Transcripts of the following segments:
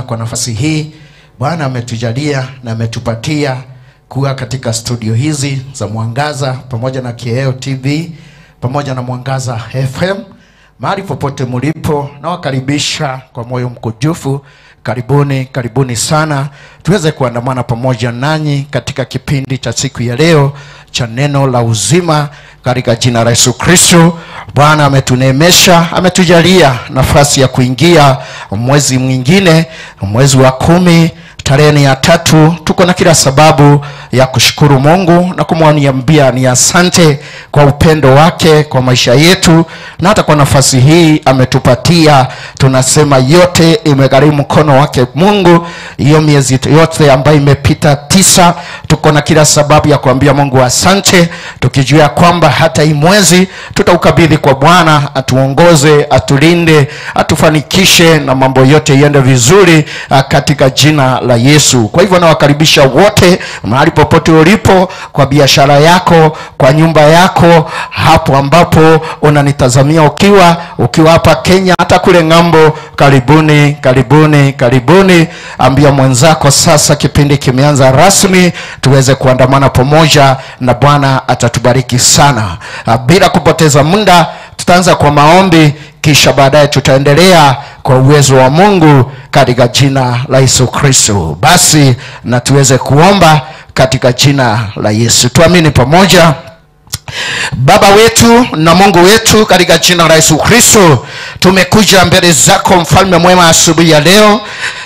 kwa nafasi hii Bwana ametujalia na ametupatia kuwa katika studio hizi za Mwangaza pamoja na Kieo TV pamoja na Mwangaza FM. Mahali popote mlipo, nawakaribisha kwa moyo mkunjufu. Karibuni, karibuni sana tuweze kuandamana pamoja nanyi katika kipindi cha siku ya leo cha neno la uzima katika jina la Yesu Kristo. Bwana ametuneemesha, ametujalia nafasi ya kuingia mwezi mwingine, mwezi wa 10, tarehe ya 3. Tuko na kila sababu ya kushukuru Mungu na kumwambia ni asante kwa upendo wake kwa maisha yetu, na hata kwa nafasi hii ametupatia. Tunasema yote imegharimu mkono wake Mungu. Hiyo miezi yote ambayo imepita 9, tuko na kila sababu ya kuambia Mungu asante, tukijua kwamba hata hii mwezi tutaukabidhi kwa Bwana atuongoze, atulinde, atufanikishe na mambo yote iende vizuri katika jina la Yesu. Kwa hivyo nawakaribisha wote mahali popote ulipo, kwa biashara yako, kwa nyumba yako, hapo ambapo unanitazamia ukiwa hapa Kenya, hata kule ng'ambo, karibuni, karibuni, karibuni. Ambia mwenzako sasa kipindi kimeanza rasmi, tuweze kuandamana pamoja na Bwana atatubariki sana. Bila kupoteza muda, tutaanza kwa maombi, kisha baadaye tutaendelea kwa uwezo wa Mungu katika jina la Yesu Kristo. Basi na tuweze kuomba katika jina la Yesu. Tuamini pamoja. Baba wetu na Mungu wetu, katika jina la Yesu Kristo tumekuja mbele zako mfalme mwema asubuhi ya leo.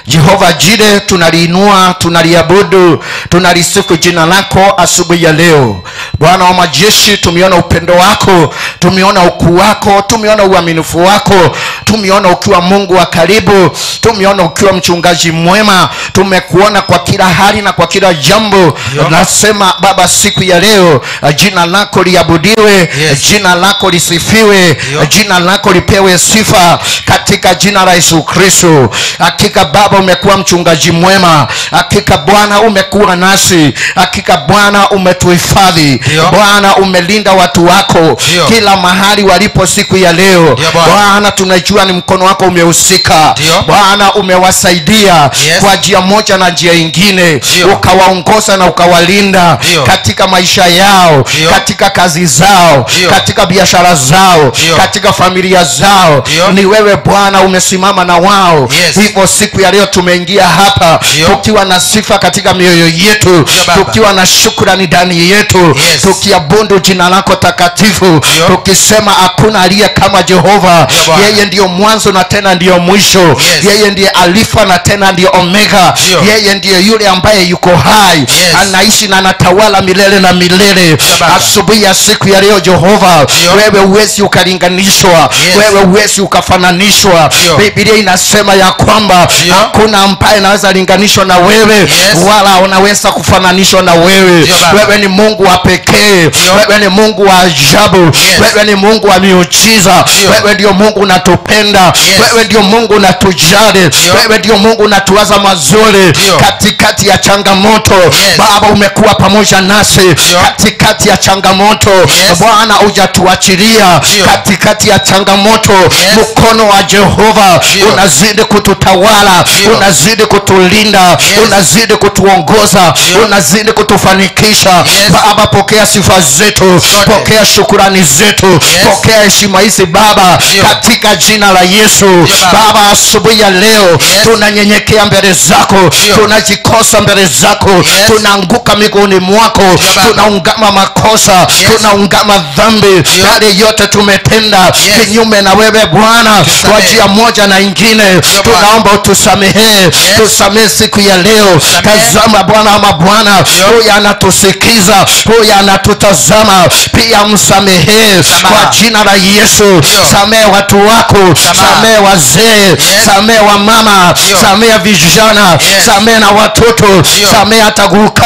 Jehova Jire, tunaliinua, tunaliabudu, tunalisifu jina lako asubuhi ya leo. Bwana wa majeshi, tumeona upendo wako, tumeona ukuu wako, tumeona uaminifu wako, tumeona ukiwa Mungu wa karibu, tumeona ukiwa mchungaji mwema, tumekuona kwa kila hali na kwa kila jambo. Nasema Baba, siku ya leo jina lako liabudiwe, yes. Jina lako lisifiwe, yes. Jina lako lipewe sifa katika jina la Yesu Kristo. Hakika Baba umekuwa mchungaji mwema, hakika Bwana umekuwa nasi, hakika Bwana umetuhifadhi, Bwana umelinda watu wako kila mahali walipo siku ya leo. Bwana tunajua ni mkono wako umehusika. Bwana umewasaidia, yes. Kwa njia moja na njia nyingine, ukawaongoza na ukawalinda katika maisha yao, katika kazi zao, katika biashara zao, katika familia zao. Ni wewe Bwana umesimama na wao. Hivyo siku ya leo tumeingia hapa tukiwa na sifa katika mioyo yetu, tukiwa na shukrani ndani yetu, tukiabudu jina lako takatifu, tukisema hakuna aliye kama Jehova. Yeye ndiyo mwanzo na tena ndiyo mwisho. Yeye ndiye Alifa na tena ndiyo Omega. Yeye ndiye yule ambaye yuko hai, anaishi na anatawala milele na milele. Asubuhi ya siku ya leo Jehova, wewe huwezi ukalinganishwa, wewe huwezi ukafananishwa. Biblia inasema ya kwamba hakuna ambaye anaweza linganishwa na wewe, wala unaweza kufananishwa na wewe. Wewe ni Mungu wa pekee, wewe ni Mungu wa ajabu, wewe ni Mungu wa miujiza, wewe ndio Mungu unatupenda, wewe ndio Mungu unatujali, wewe ndio Mungu unatuwaza mazuri katikati ya changamoto. Baba umekuwa pamoja nasi katikati ya changamoto. Bwana hujatuachilia katikati ya changamoto. Mkono wa Jehova unazidi kututawala, unazidi kutulinda, unazidi kutuongoza, unazidi kutufanikisha. Baba pokea sifa zetu, pokea shukrani zetu, pokea heshima hizi Baba katika jina la Yesu. Baba asubuhi ya leo tunanyenyekea mbele zako, tunajikosa mbele zako, tunaanguka miguuni mwako, tunaungama makosa, tunaungama dhambi, yale yote tumetenda kinyume na wewe Bwana kwa njia moja na nyingine. Tunaomba utusamehe, tusamehe siku ya leo. Tazama Bwana ama Bwana, huyu anatusikiza, huyu anatutazama, pia msamehe kwa jina la Yesu. Samehe watu wako, samehe wazee, samehe wamama, samehe vijana, samehe na watoto, samehe hata guka,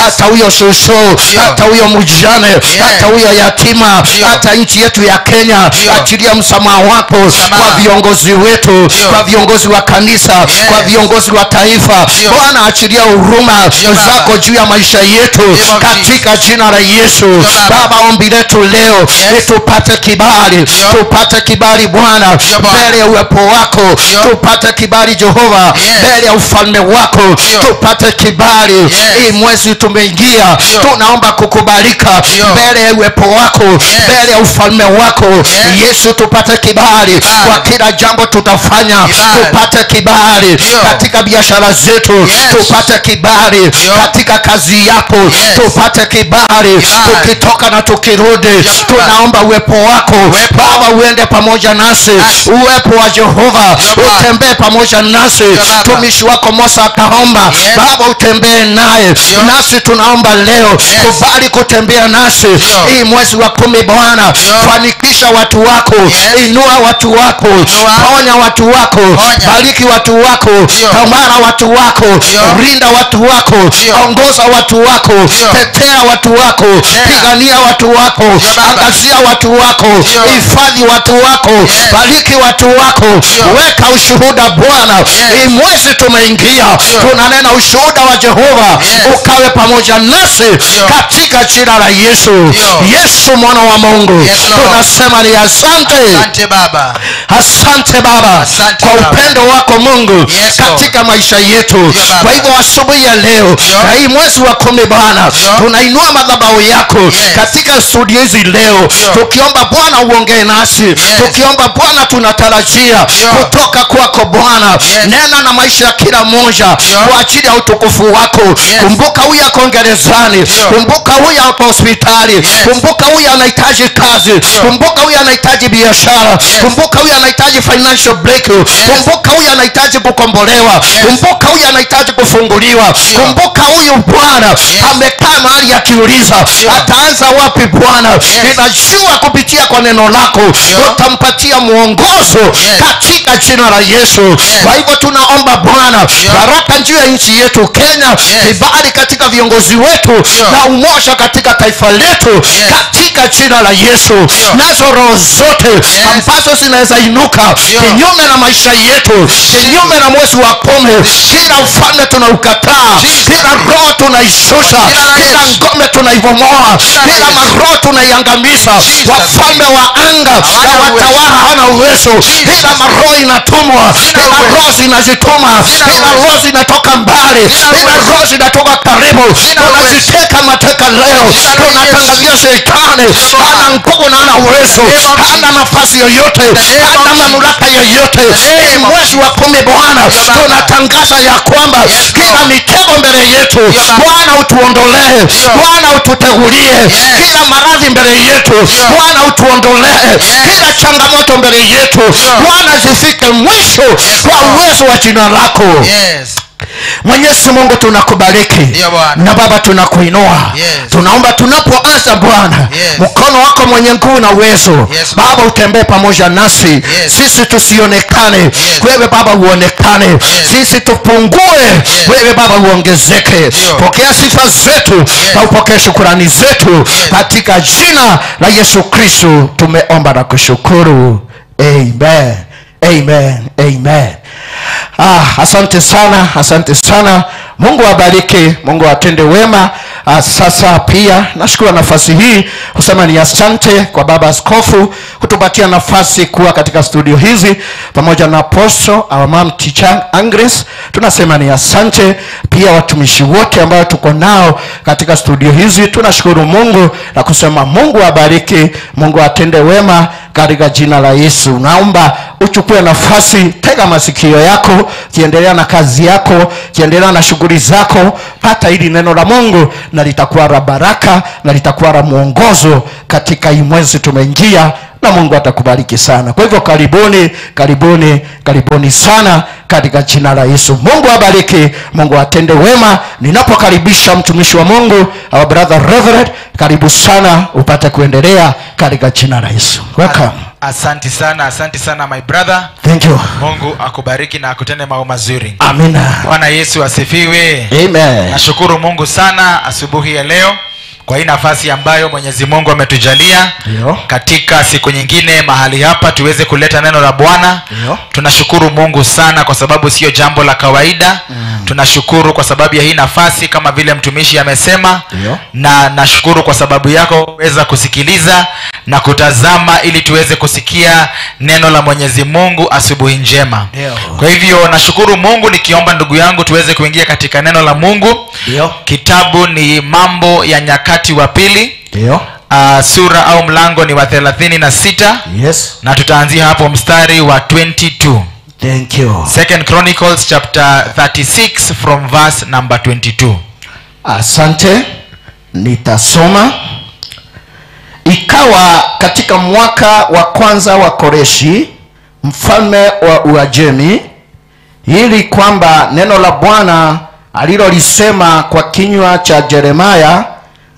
hata huyo shosho, hata huyo mjane, hata huyo yatima, hata nchi yetu ya Kenya. Achilia msamaha wako kwa viongozi wetu, kwa viongozi wa kanisa, kwa viongozi wa taifa. Bwana achilia huruma zako juu ya maisha yetu katika jina la la Yesu. Baba, ombi letu leo ni tupate kibali, tupate kibali Bwana mbele ya uwepo wako, tupate kibali Jehova mbele ya ufalme wako, tupate kibali. Hii mwezi tumeingia, tunaomba kukubalika mbele ya uwepo wako, mbele ya ufalme wako. Yesu, tupate kibali kwa kila jambo tutafanya, tupate kibali katika biashara zetu, tupate kibali katika kazi yako, tupate kibali tukitoka na tukirudi. Tunaomba uwepo wako Baba uende pamoja nasi, uwepo wa Jehova utembee pamoja nasi. Mtumishi wako Musa akaomba, Baba utembee naye, nasi tunaomba leo kubali kutembea nasi hii mwezi wa 10 Bwana. Fanikisha watu wako, inua watu wako, ponya watu wako, bariki watu wako, tawala watu wako, rinda watu wako, ongoza watu wako, tetea watu wako, pigania watu wako, angazia watu wako, hifadhi watu wako, bariki watu wako, weka ushuhuda Bwana. Hii mwezi tumeingia, tunanena ushuhuda wa Jehova ukawe pamoja nasi katika jina la Yesu. Yesu mwana wa Mungu, tunasema ni asante. Asante Baba, asante Baba kwa upendo wako Mungu katika maisha yetu. Kwa hivyo asubuhi ya leo na hii mwezi wa 10 Bwana, tunainua madhabahu yako katika studio hizi leo, tukiomba Bwana uongee nasi, tukiomba Bwana tunatarajia kutoka kwako Bwana. Nena na maisha ya kila mmoja kwa ajili ya utukufu wako. Kumbuka huyu ako gerezani, kumbuka huyu ako hospitali, kumbuka huyu anahitaji kazi, kumbuka huyu anahitaji biashara, kumbuka huyu anahitaji financial breakthrough, kumbuka huyu anahitaji kukombolewa, kumbuka huyu anahitaji kufunguliwa, kumbuka huyu Bwana amekaa mahali akiuliza ataanza wapi Bwana. Ninajua kupitia kwa neno lako utampatia mwongozo katika jina la Yesu. Kwa hivyo tunaomba Bwana baraka juu ya nchi yetu Kenya, kibali katika viongozi wetu na umoja katika taifa letu katika jina la Yesu. Nazo roho zote ambazo zinaweza inuka kinyume na maisha yetu, kinyume na mwezi wa 10, kila ufalme tunaukataa, kila roho tunaishusha, kila ngome tunaibomoa, kila maroho tunaiangamiza. Wafalme wa anga na watawala hawana uwezo, kila maroho inatumwa, kila roho zinajituma, kila roho zinatoka mbali, kila roho zinatoka karibu. Tunaziteka mateka leo, tunatangazia shetani hana nguvu na hana uwezo, hana nafasi yoyote, hana mamlaka yoyote. Mwezi wa 10 Bwana, tunatangaza ya kwamba kila mitego mbele yetu Bwana utuondolee, Bwana ututeulie, kila maradhi mbele yetu Bwana utuondolee, kila changamoto mbele yetu Bwana zifike mwisho kwa uwezo wa jina lako. Mwenyezi Mungu tunakubariki na Baba tunakuinua. Tunaomba tunapoanza Bwana, mkono wako mwenye nguvu na uwezo Baba utembee pamoja nasi. Sisi tusionekane, wewe Baba uonekane. Sisi tupungue, wewe Baba uongezeke. Pokea sifa zetu na upokee shukrani zetu katika jina la Yesu Kristo tumeomba na kushukuru. Amen. Amen. Amen. Asante sana, asante sana. Mungu awabariki, Mungu atende wema. Sasa pia nashukuru nafasi hii kusema ni asante kwa Baba Askofu kutupatia nafasi kuwa katika studio hizi pamoja na Apostle, our mom teacher Agnes. Tunasema ni asante pia watumishi wote ambao tuko nao katika studio hizi. Tunashukuru Mungu na kusema Mungu awabariki, Mungu atende wema katika jina la Yesu. Naomba uchukue nafasi, tega masikio yako, kiendelea na kazi yako, kiendelea na shughuli zako, pata hili neno la Mungu na litakuwa la baraka na litakuwa la mwongozo katika hii mwezi tumeingia, na Mungu atakubariki sana. Kwa hivyo karibuni, karibuni, karibuni sana katika jina la Yesu. Mungu abariki, Mungu atende wema. Ninapokaribisha mtumishi wa Mungu, our brother Reverend, karibu sana upate kuendelea katika jina la Yesu. Welcome. Asante sana, asante sana my brother. Thank you. Mungu akubariki na akutende mambo mazuri. Amina. Bwana Yesu asifiwe. Amen. Nashukuru Mungu sana asubuhi ya leo kwa hii nafasi ambayo Mwenyezi Mungu ametujalia katika siku nyingine mahali hapa tuweze kuleta neno la Bwana. Tunashukuru Mungu sana kwa sababu sio jambo la kawaida. Tunashukuru kwa sababu ya hii nafasi kama vile mtumishi amesema. Na nashukuru kwa sababu yako kuweza kusikiliza na kutazama ili tuweze kusikia neno la Mwenyezi Mungu asubuhi njema. Kwa hivyo nashukuru Mungu, nikiomba ndugu yangu tuweze kuingia katika neno la Mungu. Kitabu ni Mambo ya Nyakati wa Pili. Sura au mlango ni wa 36. Yes. Na tutaanzia hapo mstari wa 22. Thank you. Second Chronicles chapter 36 from verse number 22. Asante. Nitasoma. Ikawa katika mwaka wa kwanza wa Koreshi mfalme wa Uajemi, ili kwamba neno la Bwana alilolisema kwa kinywa cha Yeremia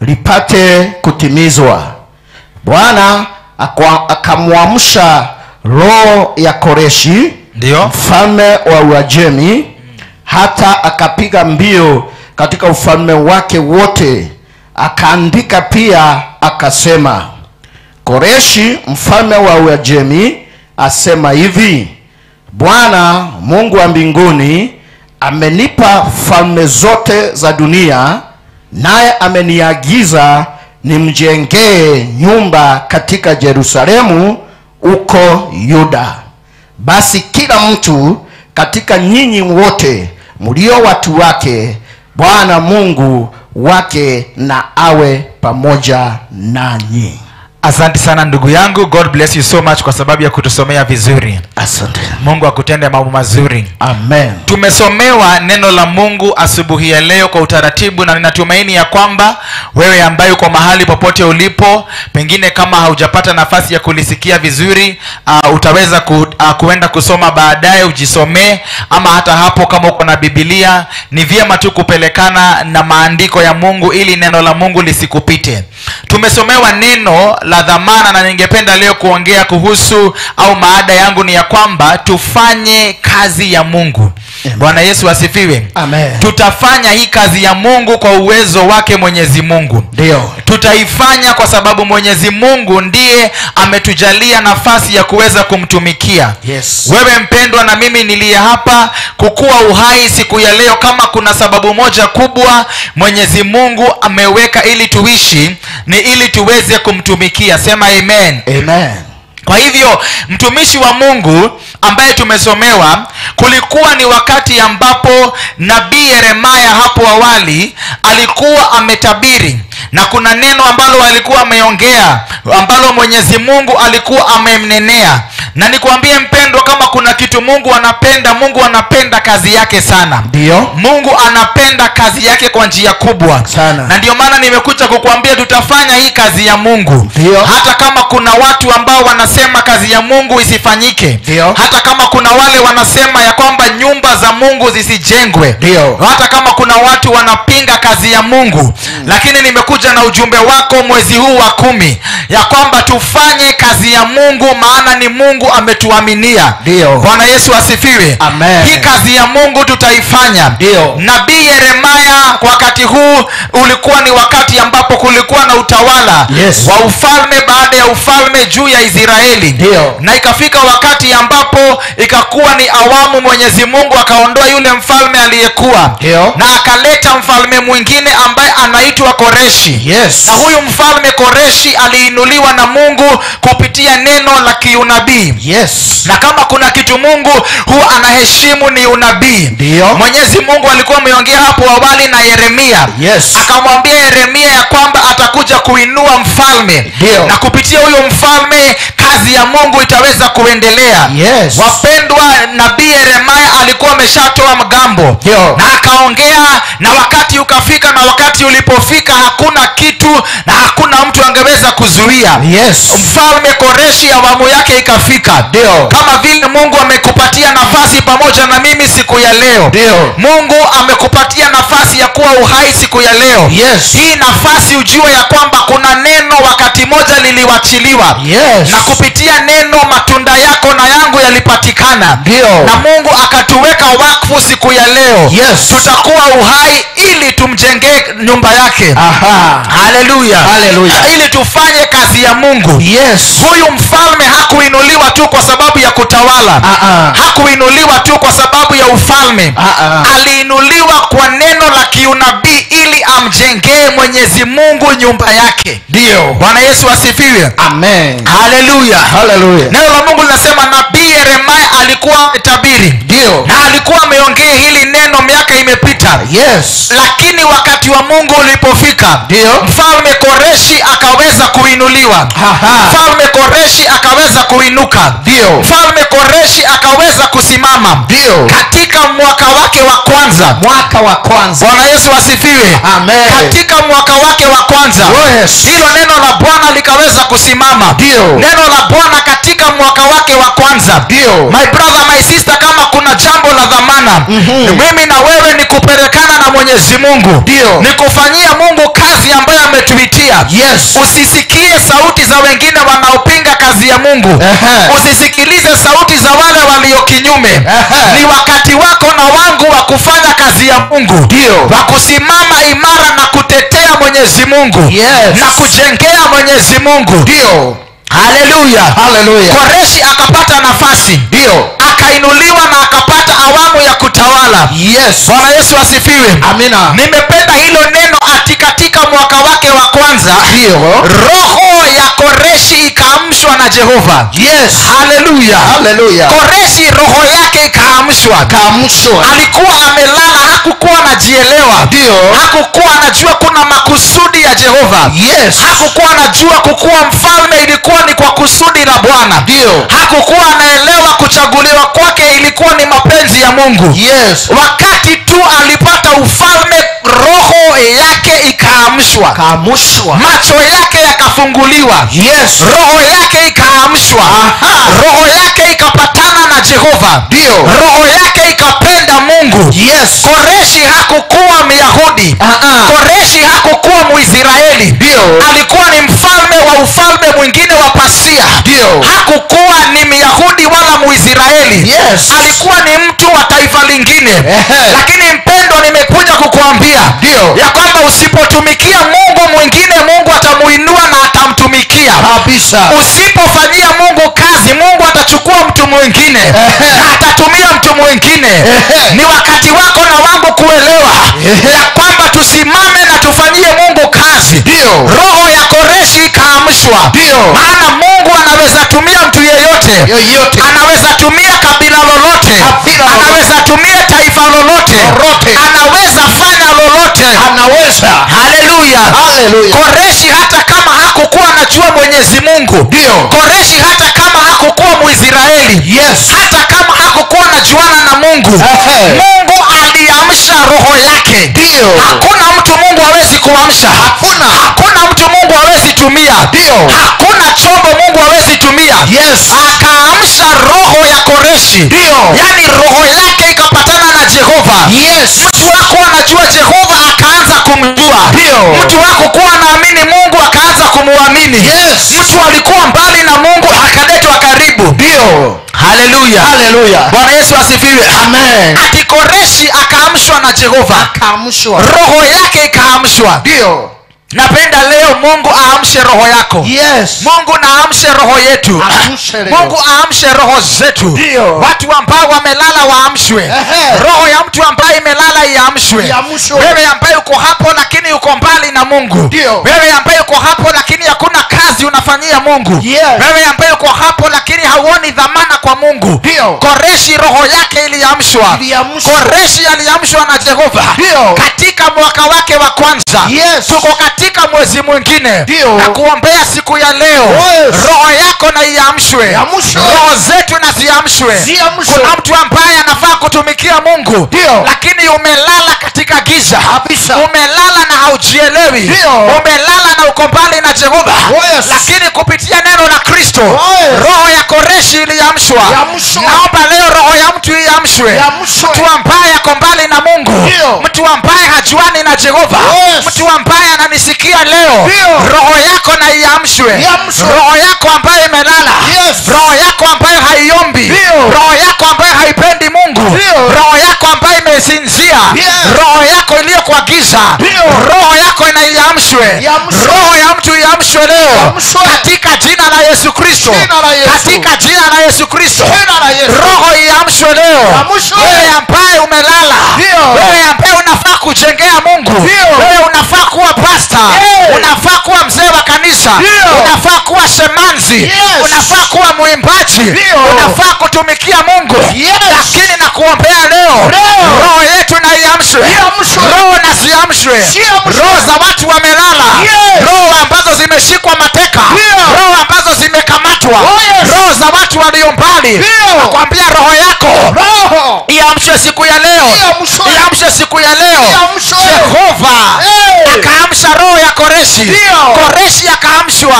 lipate kutimizwa. Bwana akamwamsha roho ya Koreshi mfalme wa Uajemi, hata akapiga mbio katika ufalme wake wote. Akaandika pia akasema, Koreshi mfalme wa Uajemi asema hivi, Bwana Mungu wa mbinguni amenipa falme zote za dunia, naye ameniagiza nimjengee nyumba katika Yerusalemu uko Yuda. Basi kila mtu katika nyinyi wote mlio watu wake, Bwana Mungu wake na awe pamoja nanyi. Asante sana ndugu yangu. God bless you so much kwa sababu ya kutusomea vizuri. Asante. Mungu akutende mambo mazuri. Amen. Tumesomewa neno la Mungu asubuhi ya leo kwa utaratibu, na ninatumaini ya kwamba wewe ambaye uko mahali popote ulipo, pengine kama haujapata nafasi ya kulisikia vizuri, utaweza kuenda kusoma baadaye, ujisomee, ama hata hapo kama uko na Biblia, ni vyema tu kupelekana na maandiko ya Mungu ili neno la Mungu lisikupite. Tumesomewa neno la dhamana, na ningependa leo kuongea kuhusu, au maada yangu ni ya kwamba tufanye kazi ya Mungu. Bwana Yesu asifiwe. Amen. Tutafanya hii kazi ya Mungu kwa uwezo wake Mwenyezi Mungu. Ndio. Tutaifanya kwa sababu Mwenyezi Mungu ndiye ametujalia nafasi ya kuweza kumtumikia. Yes. Wewe mpendwa na mimi niliye hapa kukua uhai siku ya leo, kama kuna sababu moja kubwa Mwenyezi Mungu ameweka ili tuishi, ni ili tuweze kumtumikia. Sema amen. Amen. Kwa hivyo mtumishi wa Mungu ambaye tumesomewa, kulikuwa ni wakati ambapo nabii Yeremia hapo awali alikuwa ametabiri, na kuna neno ambalo alikuwa ameongea ambalo Mwenyezi Mungu alikuwa amemnenea. Na nikwambie mpendwa, kama kuna kitu Mungu anapenda, Mungu anapenda kazi yake sana. Ndio. Mungu anapenda kazi yake kwa njia kubwa sana. Na ndio maana nimekuja kukuambia tutafanya hii kazi ya Mungu. Ndio. Hata kama kuna watu ambao wanasema kazi ya Mungu isifanyike. Ndio. Hata kama kuna wale wanasema ya kwamba nyumba za Mungu zisijengwe. Ndio. Hata kama kuna watu wanapinga kazi ya Mungu. Lakini nimekuja na ujumbe wako mwezi huu wa 10 ya kwamba tufanye kazi ya Mungu, maana ni Mungu ametuaminia. Ndio. Bwana Yesu asifiwe. Amen. Hii kazi ya Mungu tutaifanya. Ndio. Nabii Yeremia wakati huu ulikuwa ni wakati ambapo kulikuwa na utawala, yes, wa ufalme baada ya ufalme juu ya Israeli. Ndio. Na ikafika wakati ambapo ikakuwa ni awamu, Mwenyezi Mungu akaondoa yule mfalme aliyekuwa. Ndio. Na akaleta mfalme mwingine ambaye anaitwa Koreshi. Yes. Na huyu mfalme Koreshi aliinuliwa na Mungu kupitia neno la kiunabii. Yes. Na kama kuna kitu Mungu huwa anaheshimu ni unabii. Ndio. Mwenyezi Mungu alikuwa ameongea hapo awali na Yeremia. Yes. Akamwambia Yeremia ya kwamba atakuja kuinua mfalme. Ndio. Na kupitia huyo mfalme kazi ya Mungu itaweza kuendelea. Yes. Wapendwa, nabii Yeremia alikuwa ameshatoa mgambo. Ndio. Na akaongea, na wakati ukafika, na wakati ulipofika hakuna kitu na hakuna mtu angeweza kuzuia. Yes. Mfalme Koreshi awamu yake ikafika. Ndio. Kama vile Mungu amekupatia nafasi pamoja na mimi siku ya leo. Ndio. Mungu amekupatia nafasi ya kuwa uhai siku ya leo. Yes. Hii nafasi ujue ya kwamba kuna neno wakati moja liliwachiliwa. Yes. Na kupitia neno matunda yako na yangu yalipatikana. Ndio. Na Mungu akatuweka wakfu siku ya leo. Yes. Tutakuwa uhai ili tumjengee nyumba yake. Aha. Haleluya. Haleluya. Ili tufanye kazi ya Mungu. Yes. Huyu mfalme hakuinuliwa tu kwa sababu ya kutawala. Hakuinuliwa tu kwa sababu ya ufalme. Aliinuliwa Aliinuliwa kwa neno la kiunabii ili amjengee Mwenyezi Mungu nyumba yake. Ndio. Bwana Yesu asifiwe. Amen. Haleluya. Haleluya. Neno la Mungu linasema nabii Yeremia alikuwa tabiri. Ndio. Na alikuwa ameongea hili neno miaka imepita. Yes. Lakini wakati wa Mungu ulipofika, ndio, mfalme Koreshi akaweza kuinuliwa. Mfalme Koreshi akaweza kuinuka. Ndio. Mfalme Koreshi akaweza kusimama. Ndio. Katika mwaka wake wa kwanza. Mwaka wa kwanza. Bwana Yesu asifiwe. Amen. Katika mwaka wake wa kwanza. Yes. Hilo neno la Bwana likaweza kusimama. Ndio. Neno la Bwana katika mwaka wake wa kwanza. Ndio. My brother, my sister, kama kuna jambo la dhamana, mimi na wewe ni kupelekana na Mwenyezi Mungu. Ndio. Ni kufanyia Mungu kazi ambayo ametuitia. Yes. Usisikie sauti za wengine wanaopinga kazi ya Mungu. Usisikilize sauti za wale walio kinyume. Ni wakati wako na wangu wa kufanya kazi ya Mungu. Ndio. Wa kusimama imara na kutetea Mwenyezi Mungu. Yes. Na kujengea Mwenyezi Mungu. Ndio. Haleluya. Haleluya. Koreshi akapata nafasi. Ndio. Akainuliwa na akapata awamu ya kutawala. Yes. Bwana Yesu asifiwe. Amina. Nimependa hilo neno ati katika mwaka wake wa kwanza, ndio, roho ya Koreshi ikaamshwa na Jehova. Yes. Haleluya. Haleluya. Koreshi roho yake ikaamshwa. Ikaamshwa. Alikuwa amelala, hakukuwa anajielewa. Ndio. Hakukuwa anajua kuna makusudi ya Jehova. Yes. Hakukuwa anajua kukuwa mfalme ilikuwa ni kwa kusudi la Bwana. Ndio. Hakukuwa anaelewa kuchaguliwa kwake ilikuwa ni mapenzi ya Mungu. Yes. Wakati tu alipata ufalme, roho yake ikaamshwa. Kaamshwa. Macho yake yakafunguliwa. Yes. Roho yake ikaamshwa. Roho yake ikapatana na Jehova. Ndio. Roho yake ikapenda Mungu. Yes. Koreshi hakukuwa Myahudi. Koreshi hakukuwa Mwisraeli. Ndio. Alikuwa ni mfalme wa ufalme mwingine wa Pasia. Ndio. Hakukuwa ni Myahudi wala Mwisraeli. Yes. Alikuwa ni mtu wa taifa lingine. Lakini mpendo, nimekuja kukuambia ndio, ya kwamba usipotumikia Mungu mwingine, Mungu atamuinua na atamtumikia. Kabisa. Usipofanyia Mungu kazi, Mungu atachukua mtu mwingine na atatumia mtu mwingine. Ni wakati wako na wangu kuelewa ya kwamba tusimame na tufanyie Mungu kazi. Ndio. Roho ya Koreshi ikaamshwa. Ndio. Maana Mungu anaweza tumia mtu yeyote. Yoyote. Anaweza tumia kabila lolote. Anaweza tumia taifa lolote. Anaweza fanya lolote. Anaweza. Haleluya. Haleluya. Koreshi hata kama hakukuwa anajua Mwenyezi Mungu. Ndio. Koreshi hata kama hakukuwa Mwisraeli. Yes. Hata kama hakukuwa anajuana na Mungu. Mungu aliamsha roho yake. Ndio. Hakuna mtu Mungu hawezi kuamsha. Hakuna. Hakuna mtu Mungu hawezi tumia. Ndio. Hakuna chombo Mungu hawezi tumia. Yes. Akaamsha roho ya Koreshi. Ndio. Yaani roho yake ikapatana na Jehova. Yes. Mtu wako anajua Jehova akaanza kumjua. Ndio. Mtu wako kuwa anaamini Mungu akaanza kumuamini. Yes. Mtu alikuwa mbali na Mungu akaletwa karibu. Ndio. Haleluya. Haleluya. Bwana Yesu asifiwe. Amen. Ati Koreshi akaamshwa na Jehova. Akaamshwa. Roho yake ikaamshwa. Ndio. Napenda leo Mungu aamshe roho yako. Yes. Mungu naamshe roho yetu. Mungu aamshe roho zetu. Ndio. Watu ambao wamelala waamshwe. Roho ya mtu ambaye imelala iamshwe. Wewe ambaye uko hapo lakini uko mbali na Mungu. Ndio. Wewe ambaye uko hapo lakini hakuna kazi unafanyia Mungu. Yes. Wewe ambaye uko hapo lakini hauoni dhamana kwa Mungu. Ndio. Koreshi roho yake iliamshwa. Koreshi aliamshwa na Jehova. Ndio. Katika mwaka wake wa kwanza. Yes. Tuko katika mwezi mwingine. Ndio. Na kuombea siku ya leo. Yes. Roho yako na iamshwe. Roho zetu na ziamshwe. Kuna mtu ambaye anafaa kutumikia Mungu. Ndio. Lakini umelala katika giza. Kabisa. Umelala na haujielewi. Ndio. Umelala na uko mbali na Jehova. Yes. Lakini kupitia neno la Kristo, Yes. roho ya Koreshi iliamshwa. Naomba leo roho ya mtu iamshwe. Mtu ambaye ako mbali na Mungu. Ndio. Mtu ambaye hajuani na Jehova. Yes. Mtu ambaye ananisikia leo. Ndio. Roho yako na iamshwe. Roho yako ambayo imelala. Yes. Roho yako ambayo haiombi. Ndio. Roho yako ambayo haipendi Mungu. Ndio. Roho yako ambayo imesinzia. Yes. Roho yako iliyo kwa giza. Ndio. Roho yako inaiamshwe. Roho ya mtu iamshwe leo. Katika jina la Yesu Kristo. Katika jina la Yesu Kristo. Roho iamshwe leo. Wewe ambaye umelala. Ndio. Wewe ambaye una Wewe unafaa kuwa pastor, unafaa kuwa mzee wa kanisa, unafaa kuwa shemanzi, unafaa kuwa mwimbaji, unafaa kutumikia Mungu. Lakini nakuombea leo, roho yetu na iamshwe, roho na ziamshwe, roho za watu wamelala, roho ambazo zimeshikwa mateka, roho ambazo zimekamatwa, roho za watu walio mbali. Nakwambia roho yako iamshwe siku ya leo, iamshwe siku ya leo. Jehova akaamsha roho ya Koreshi. Koreshi akaamshwa.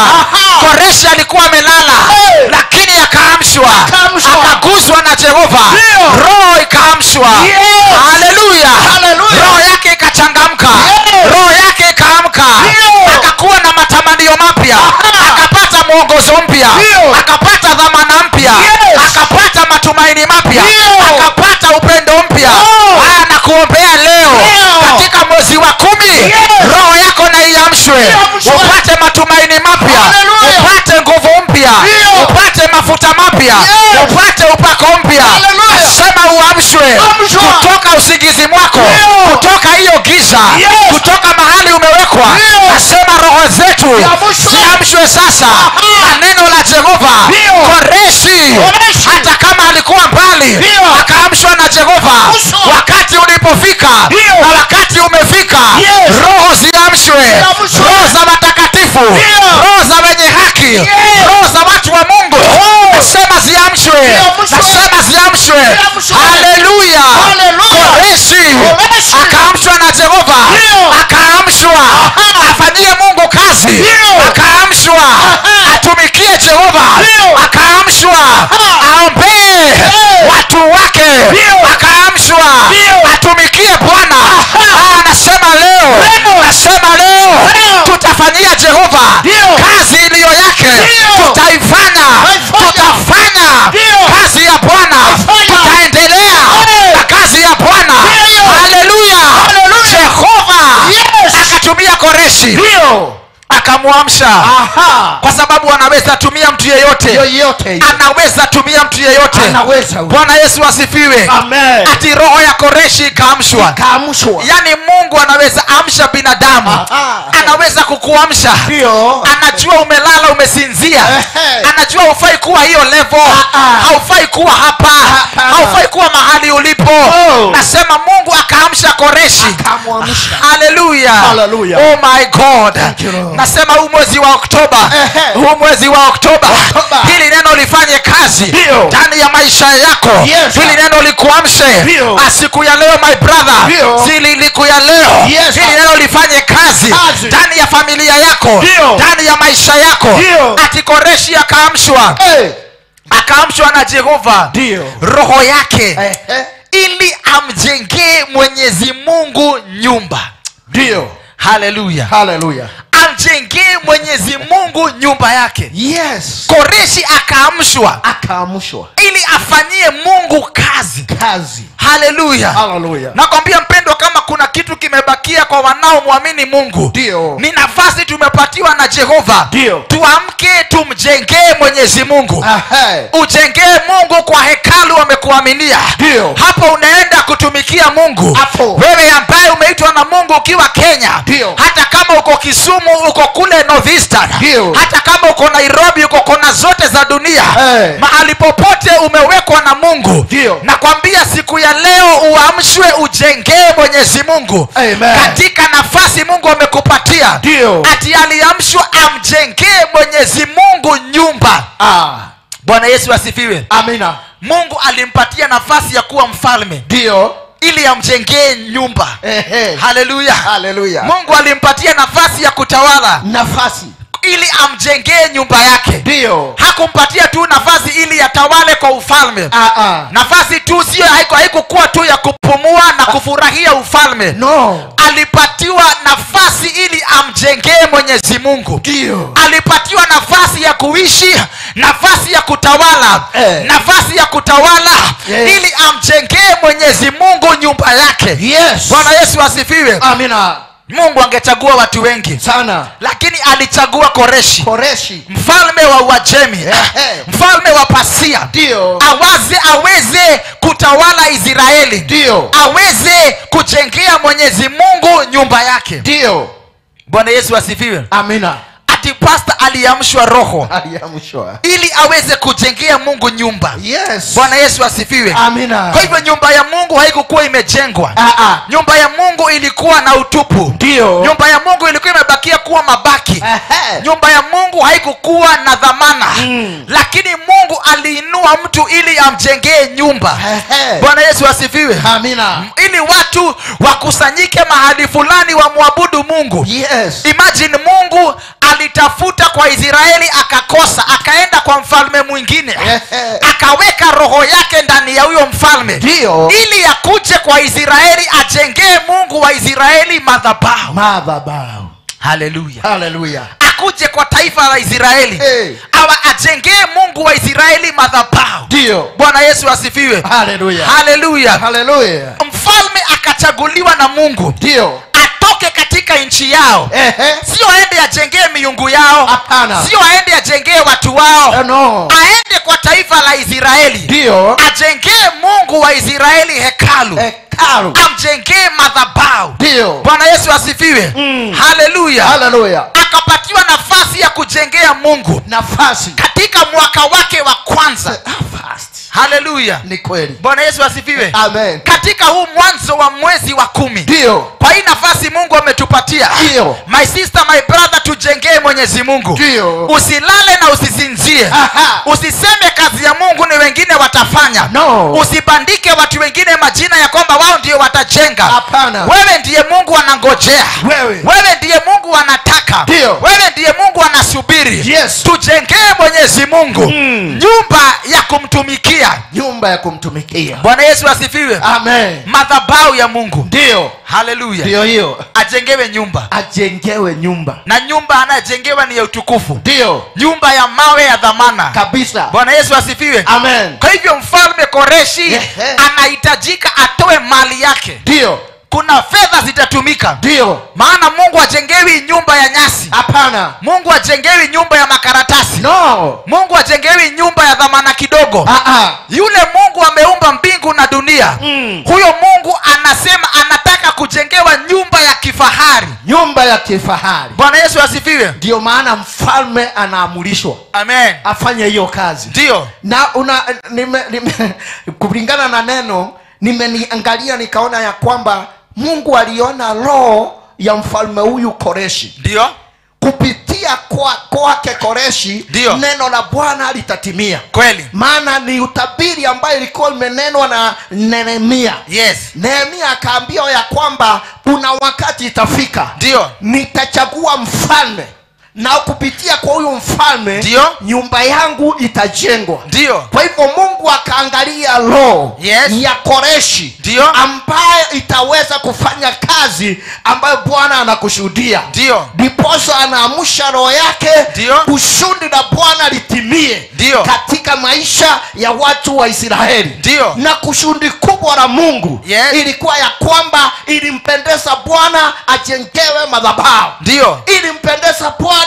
Koreshi alikuwa amelala, lakini akaamshwa, akaguswa na Jehova, roho ikaamshwa. Haleluya! Roho yake ikachangamka, roho yake ikaamka, akakuwa na matamanio mapya, akapata mwongozo mpya, akapata dhamana mpya, akapata matumaini mapya, akapata upendo mpya. Nakuombea leo katika mwezi wa 10, roho yako na iamshwe, upate matumaini mapya, upate nguvu mpya, upate mafuta mapya, upate upako mpya. Sema uamshwe kutoka usingizi mwako, kutoka hiyo giza, kutoka mahali umewekwa. Nasema roho zetu ziamshwe sasa na neno la Jehova. Koreshi hata kama alikuwa mbali, akaamshwa na Jehova. Wakati ulipofika na wakati umefika, roho ziamshwe, roho za watakatifu, roho za wenye haki, roho za watu wa Mungu. Nasema ziamshwe, nasema ziamshwe. Haleluya! Koreshi akaamshwa na Jehova, akaamshwa afanyie Mungu kazi, akaamshwa atumikie Jehova, akaamshwa aombee watu wake, akaamshwa atumikie Bwana. Anasema leo, nasema leo tutafanyia Jehova kazi iliyo yake, tutaifanya, tutafanya kazi ya Bwana, tutaendelea na kazi ya Bwana. Haleluya! Jehova akatumia Koreshi akamwamsha. Kwa sababu anaweza tumia mtu yeyote, anaweza tumia mtu yeyote. Bwana Yesu asifiwe. Ati roho ya Koreshi ikaamshwa. Yaani Mungu anaweza amsha binadamu, anaweza kukuamsha. Anajua umelala, umesinzia, anajua hufai kuwa hiyo level, haufai kuwa hapa, haufai kuwa mahali ulipo. Nasema Mungu akaamsha Koreshi. Haleluya! Oh my God. Nasema huu mwezi wa Oktoba, huu mwezi wa Oktoba, hili neno lifanye kazi ndani ya maisha yako. Hili neno likuamshe siku ya leo, my brother. Siku ya leo hili neno lifanye kazi ndani ya familia yako, ndani ya maisha yako. Ati Koreshi akaamshwa, akaamshwa na Jehova roho yake ili amjengee Mwenyezi Mungu nyumba. Ndio. Haleluya. Haleluya. Amjengee Mwenyezi Mungu nyumba yake. Yes. Koreshi akaamshwa, akaamshwa ili afanyie Mungu kazi. Kazi. Haleluya. Haleluya. Nakwambia mpendwa, kama kuna kitu kimebakia kwa wanaomwamini Mungu, ndio ni nafasi tumepatiwa na Jehova. Tuamke tumjengee Mwenyezi Mungu. Ujengee Mungu kwa hekalu amekuaminia. Hapo unaenda kutumikia Mungu. Hapo. Wewe ambaye umeitwa na Mungu ukiwa Kenya, hata kama uko Kisumu, uko kule Northeastern, hata kama uko Nairobi, uko kona zote za dunia, mahali popote umewekwa na Mungu, nakwambia siku ya leo uamshwe, ujengee Mwenyezi Mungu. Amen. Katika nafasi Mungu amekupatia. Ati aliamshwa amjengee Mwenyezi Mungu nyumba. Bwana Yesu asifiwe. Amina. Mungu alimpatia nafasi ya kuwa mfalme, ndio, ili amjengee nyumba. Haleluya. Haleluya. Mungu alimpatia nafasi ya kutawala, nafasi ili amjengee nyumba yake. Ndio. Hakumpatia tu nafasi ili atawale kwa ufalme. Nafasi tu sio, haikukuwa tu ya kupumua na kufurahia ufalme. No. Alipatiwa nafasi ili amjengee Mwenyezi Mungu. Ndio. Alipatiwa nafasi ya kuishi, nafasi ya kutawala, nafasi ya kutawala ili amjengee Mwenyezi Mungu nyumba yake. Yes. Bwana Yesu asifiwe. Amina. Mungu angechagua watu wengi sana, lakini alichagua Koreshi. Koreshi, mfalme wa Uajemi, mfalme wa Pasia, ndio aweze kutawala Israeli, ndio aweze kujengea Mwenyezi Mungu nyumba yake. Ndio. Bwana Yesu asifiwe. Amina. Ati pastor aliamshwa roho, aliamshwa ili aweze kujengea Mungu nyumba. Yes. Bwana Yesu asifiwe. Amina. Kwa hivyo nyumba ya Mungu haikukuwa imejengwa. Nyumba ya Mungu ilikuwa na utupu. Ndio. Nyumba ya Mungu ilikuwa imebakia kuwa mabaki. Nyumba ya Mungu haikukuwa na dhamana. Lakini Mungu aliinua mtu ili amjengee nyumba. Bwana Yesu asifiwe. Amina. Ili watu wakusanyike mahali fulani wamwabudu Mungu. Yes. Imagine Mungu alitafuta kwa Israeli akakosa, akaenda kwa mfalme mwingine, akaweka roho yake ndani ya huyo mfalme, ndio ili akuje kwa Israeli ajengee Mungu wa Israeli madhabahu. Madhabahu. Haleluya. Haleluya. Akuje kwa taifa la Israeli, awa ajengee Mungu wa Israeli madhabahu. Ndio. Bwana Yesu asifiwe. Haleluya. Haleluya. Haleluya. Mfalme akachaguliwa na Mungu, ndio atoke katika nchi yao. Sio aende ajengee miungu yao. Hapana. Sio aende ajengee watu wao. No. Aende kwa taifa la Israeli, ndio ajengee Mungu wa Israeli hekalu. Hekalu. Amjengee madhabahu. Ndio. Bwana Yesu asifiwe. Haleluya. Haleluya. Akapatiwa nafasi ya kujengea Mungu nafasi katika mwaka wake wa kwanza. Haleluya. Ni kweli. Bwana Yesu asifiwe. Amen. Katika huu mwanzo wa mwezi wa 10. Ndio. Kwa hii nafasi Mungu ametupatia. Ndio. My sister, my brother, tujengee Mwenyezi Mungu. Ndio. Usilale na usisinzie. Usiseme kazi ya Mungu ni wengine watafanya. No. Usibandike watu wengine majina ya kwamba wao ndio watajenga. Hapana. Wewe ndiye Mungu anangojea. Wewe ndiye Mungu anataka. Ndio. Wewe ndiye Mungu anasubiri. Yes. Tujengee Mwenyezi Mungu nyumba ya kumtumikia. Nyumba ya kumtumikia. Bwana Yesu asifiwe. Amen. Madhabahu ya Mungu. Ndio. Haleluya. Ndio hiyo. Ajengewe nyumba. Ajengewe nyumba. Na nyumba anajengewa ni ya utukufu. Ndio. Nyumba ya mawe ya dhamana. Kabisa. Bwana Yesu asifiwe. Amen. Kwa hivyo mfalme Koreshi anahitajika atoe mali yake. Ndio. Kuna fedha zitatumika. Ndio. Maana Mungu ajengewi nyumba ya nyasi. Hapana. Mungu ajengewi nyumba ya makaratasi. No. Mungu ajengewi nyumba ya dhamana kidogo. Yule Mungu ameumba mbingu na dunia. Huyo Mungu anasema anataka kujengewa nyumba ya kifahari. Nyumba ya kifahari. Bwana Yesu asifiwe. Ndio maana mfalme anaamrishwa. Amen. Afanye hiyo kazi. Ndio. Na kulingana na neno nimeniangalia nikaona ya kwamba Mungu aliona roho ya mfalme huyu Koreshi. Ndio. Kupitia kwake Koreshi neno la Bwana litatimia. Kweli. Maana ni utabiri ambayo ilikuwa imenenwa na Nehemia. Yes. Nehemia akaambiwa ya kwamba kuna wakati itafika. Ndio. Nitachagua mfalme, na kupitia kwa huyu mfalme ndio nyumba yangu itajengwa. Ndio. Kwa hivyo Mungu akaangalia roho yes, ya Koreshi ndio ambaye itaweza kufanya kazi ambayo Bwana anakushuhudia. Ndio. Ndiposa anaamsha roho yake kusudi la Bwana litimie ndio katika maisha ya watu wa Israeli. Ndio. Na kusudi kubwa la Mungu yes, ilikuwa ya kwamba ilimpendeza Bwana ajengewe madhabahu. Ndio. Ilimpendeza Bwana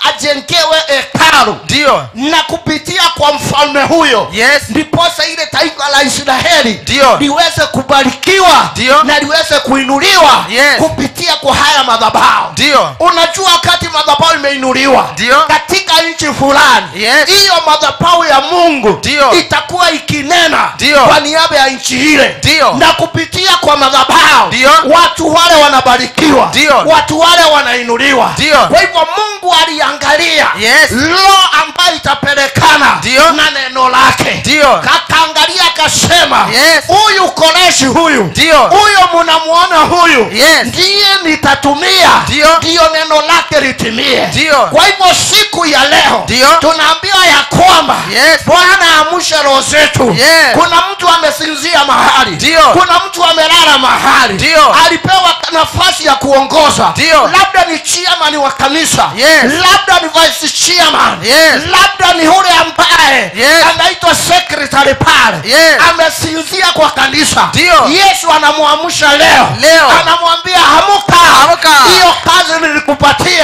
ajengewe hekalu. Ndio. Na kupitia kwa mfalme huyo yes, ndiposa ile taifa la Israeli ndio liweze kubarikiwa ndio na liweze kuinuliwa yes, kupitia kwa haya madhabahu. Ndio. Unajua wakati madhabahu imeinuliwa ndio katika nchi fulani yes, hiyo madhabahu ya Mungu ndio itakuwa ikinena ndio kwa niaba ya nchi ile. Ndio. Na kupitia kwa madhabahu ndio watu wale wanabarikiwa. Ndio. Watu wale wanainuliwa. Ndio. Kwa hivyo Mungu aliangalia yes, roho ambayo itapelekana ndio na neno lake. Ndio. Akaangalia akasema yes, huyu Koreshi huyu ndio huyo mnamuona huyu yes, ndiye nitatumia ndio neno lake litimie. Ndio. Kwa hivyo siku ya leo ndio tunaambiwa ya kwamba yes, Bwana amshe roho zetu. Yes. Kuna mtu amesinzia mahali. Ndio. Kuna mtu amelala mahali. Ndio. Alipewa nafasi ya kuongoza. Ndio. Labda ni chairman wa kanisa. Yes. Labda ni vice chairman. Yes. Labda ni yule ambaye yes, anaitwa secretary pale. Yes. Amesinzia kwa kanisa. Ndio. Yesu anamuamsha leo. Leo. Anamwambia amuka. Amuka.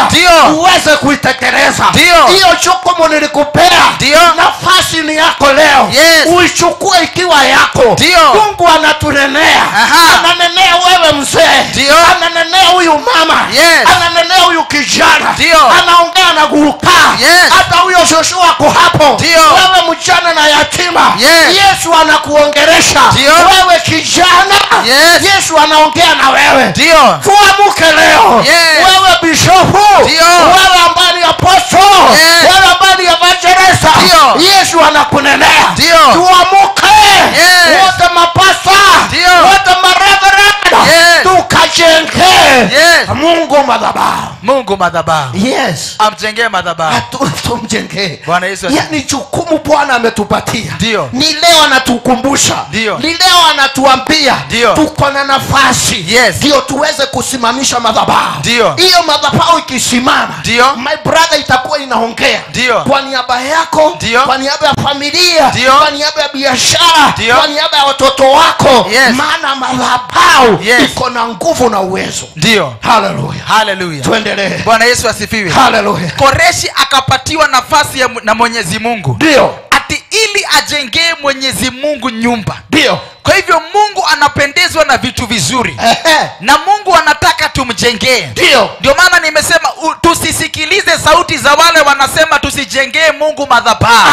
nilikupatia uweze kuitekeleza. Hiyo jukumu nilikupea, nafasi ni yako leo. Uichukue ikiwa yako. Mungu anatunenea. Ananenea wewe mzee, ananenea huyu mama, ananenea huyu kijana, anaongea na guruka, hata huyo Joshua ako hapo. Wewe mjane na yatima, Yesu anakuongelesha. Wewe kijana, Yesu anaongea na wewe. Tuamuke leo. Wewe bishofu, wewe ambaye ni apostle, wewe ambaye ni evangelist, Yesu anakunenea. Tuamuke. Wote mapasta, wote mareverend, tukajenge Mungu madhabahu. Mungu madhabahu. Yes. Amjengee madhabahu. Tumjengee. Bwana Yesu. Yaani jukumu Bwana ametupatia. Ni leo anatukumbusha. Ni leo anatuambia tuko na nafasi. Ndio tuweze kusimamisha madhabahu. Hiyo madhabahu ikisimama, my brother, itakuwa inaongea kwa niaba yako, kwa niaba ya familia, kwa niaba ya biashara, kwa niaba ya watoto wako. Maana madhabahu iko na nguvu na uwezo. Ndio. Hallelujah. Hallelujah. Tuendelee. Bwana Yesu asifiwe. Hallelujah. Koreshi akapatiwa nafasi na Mwenyezi Mungu. Ndio. Ati ili ajengee Mwenyezi Mungu nyumba. Ndio. Kwa hivyo Mungu anapendezwa na vitu vizuri. Na Mungu anataka tumjengee. Ndio. Ndio maana nimesema tusisikilize sauti za wale wanasema tusijengee Mungu madhabahu.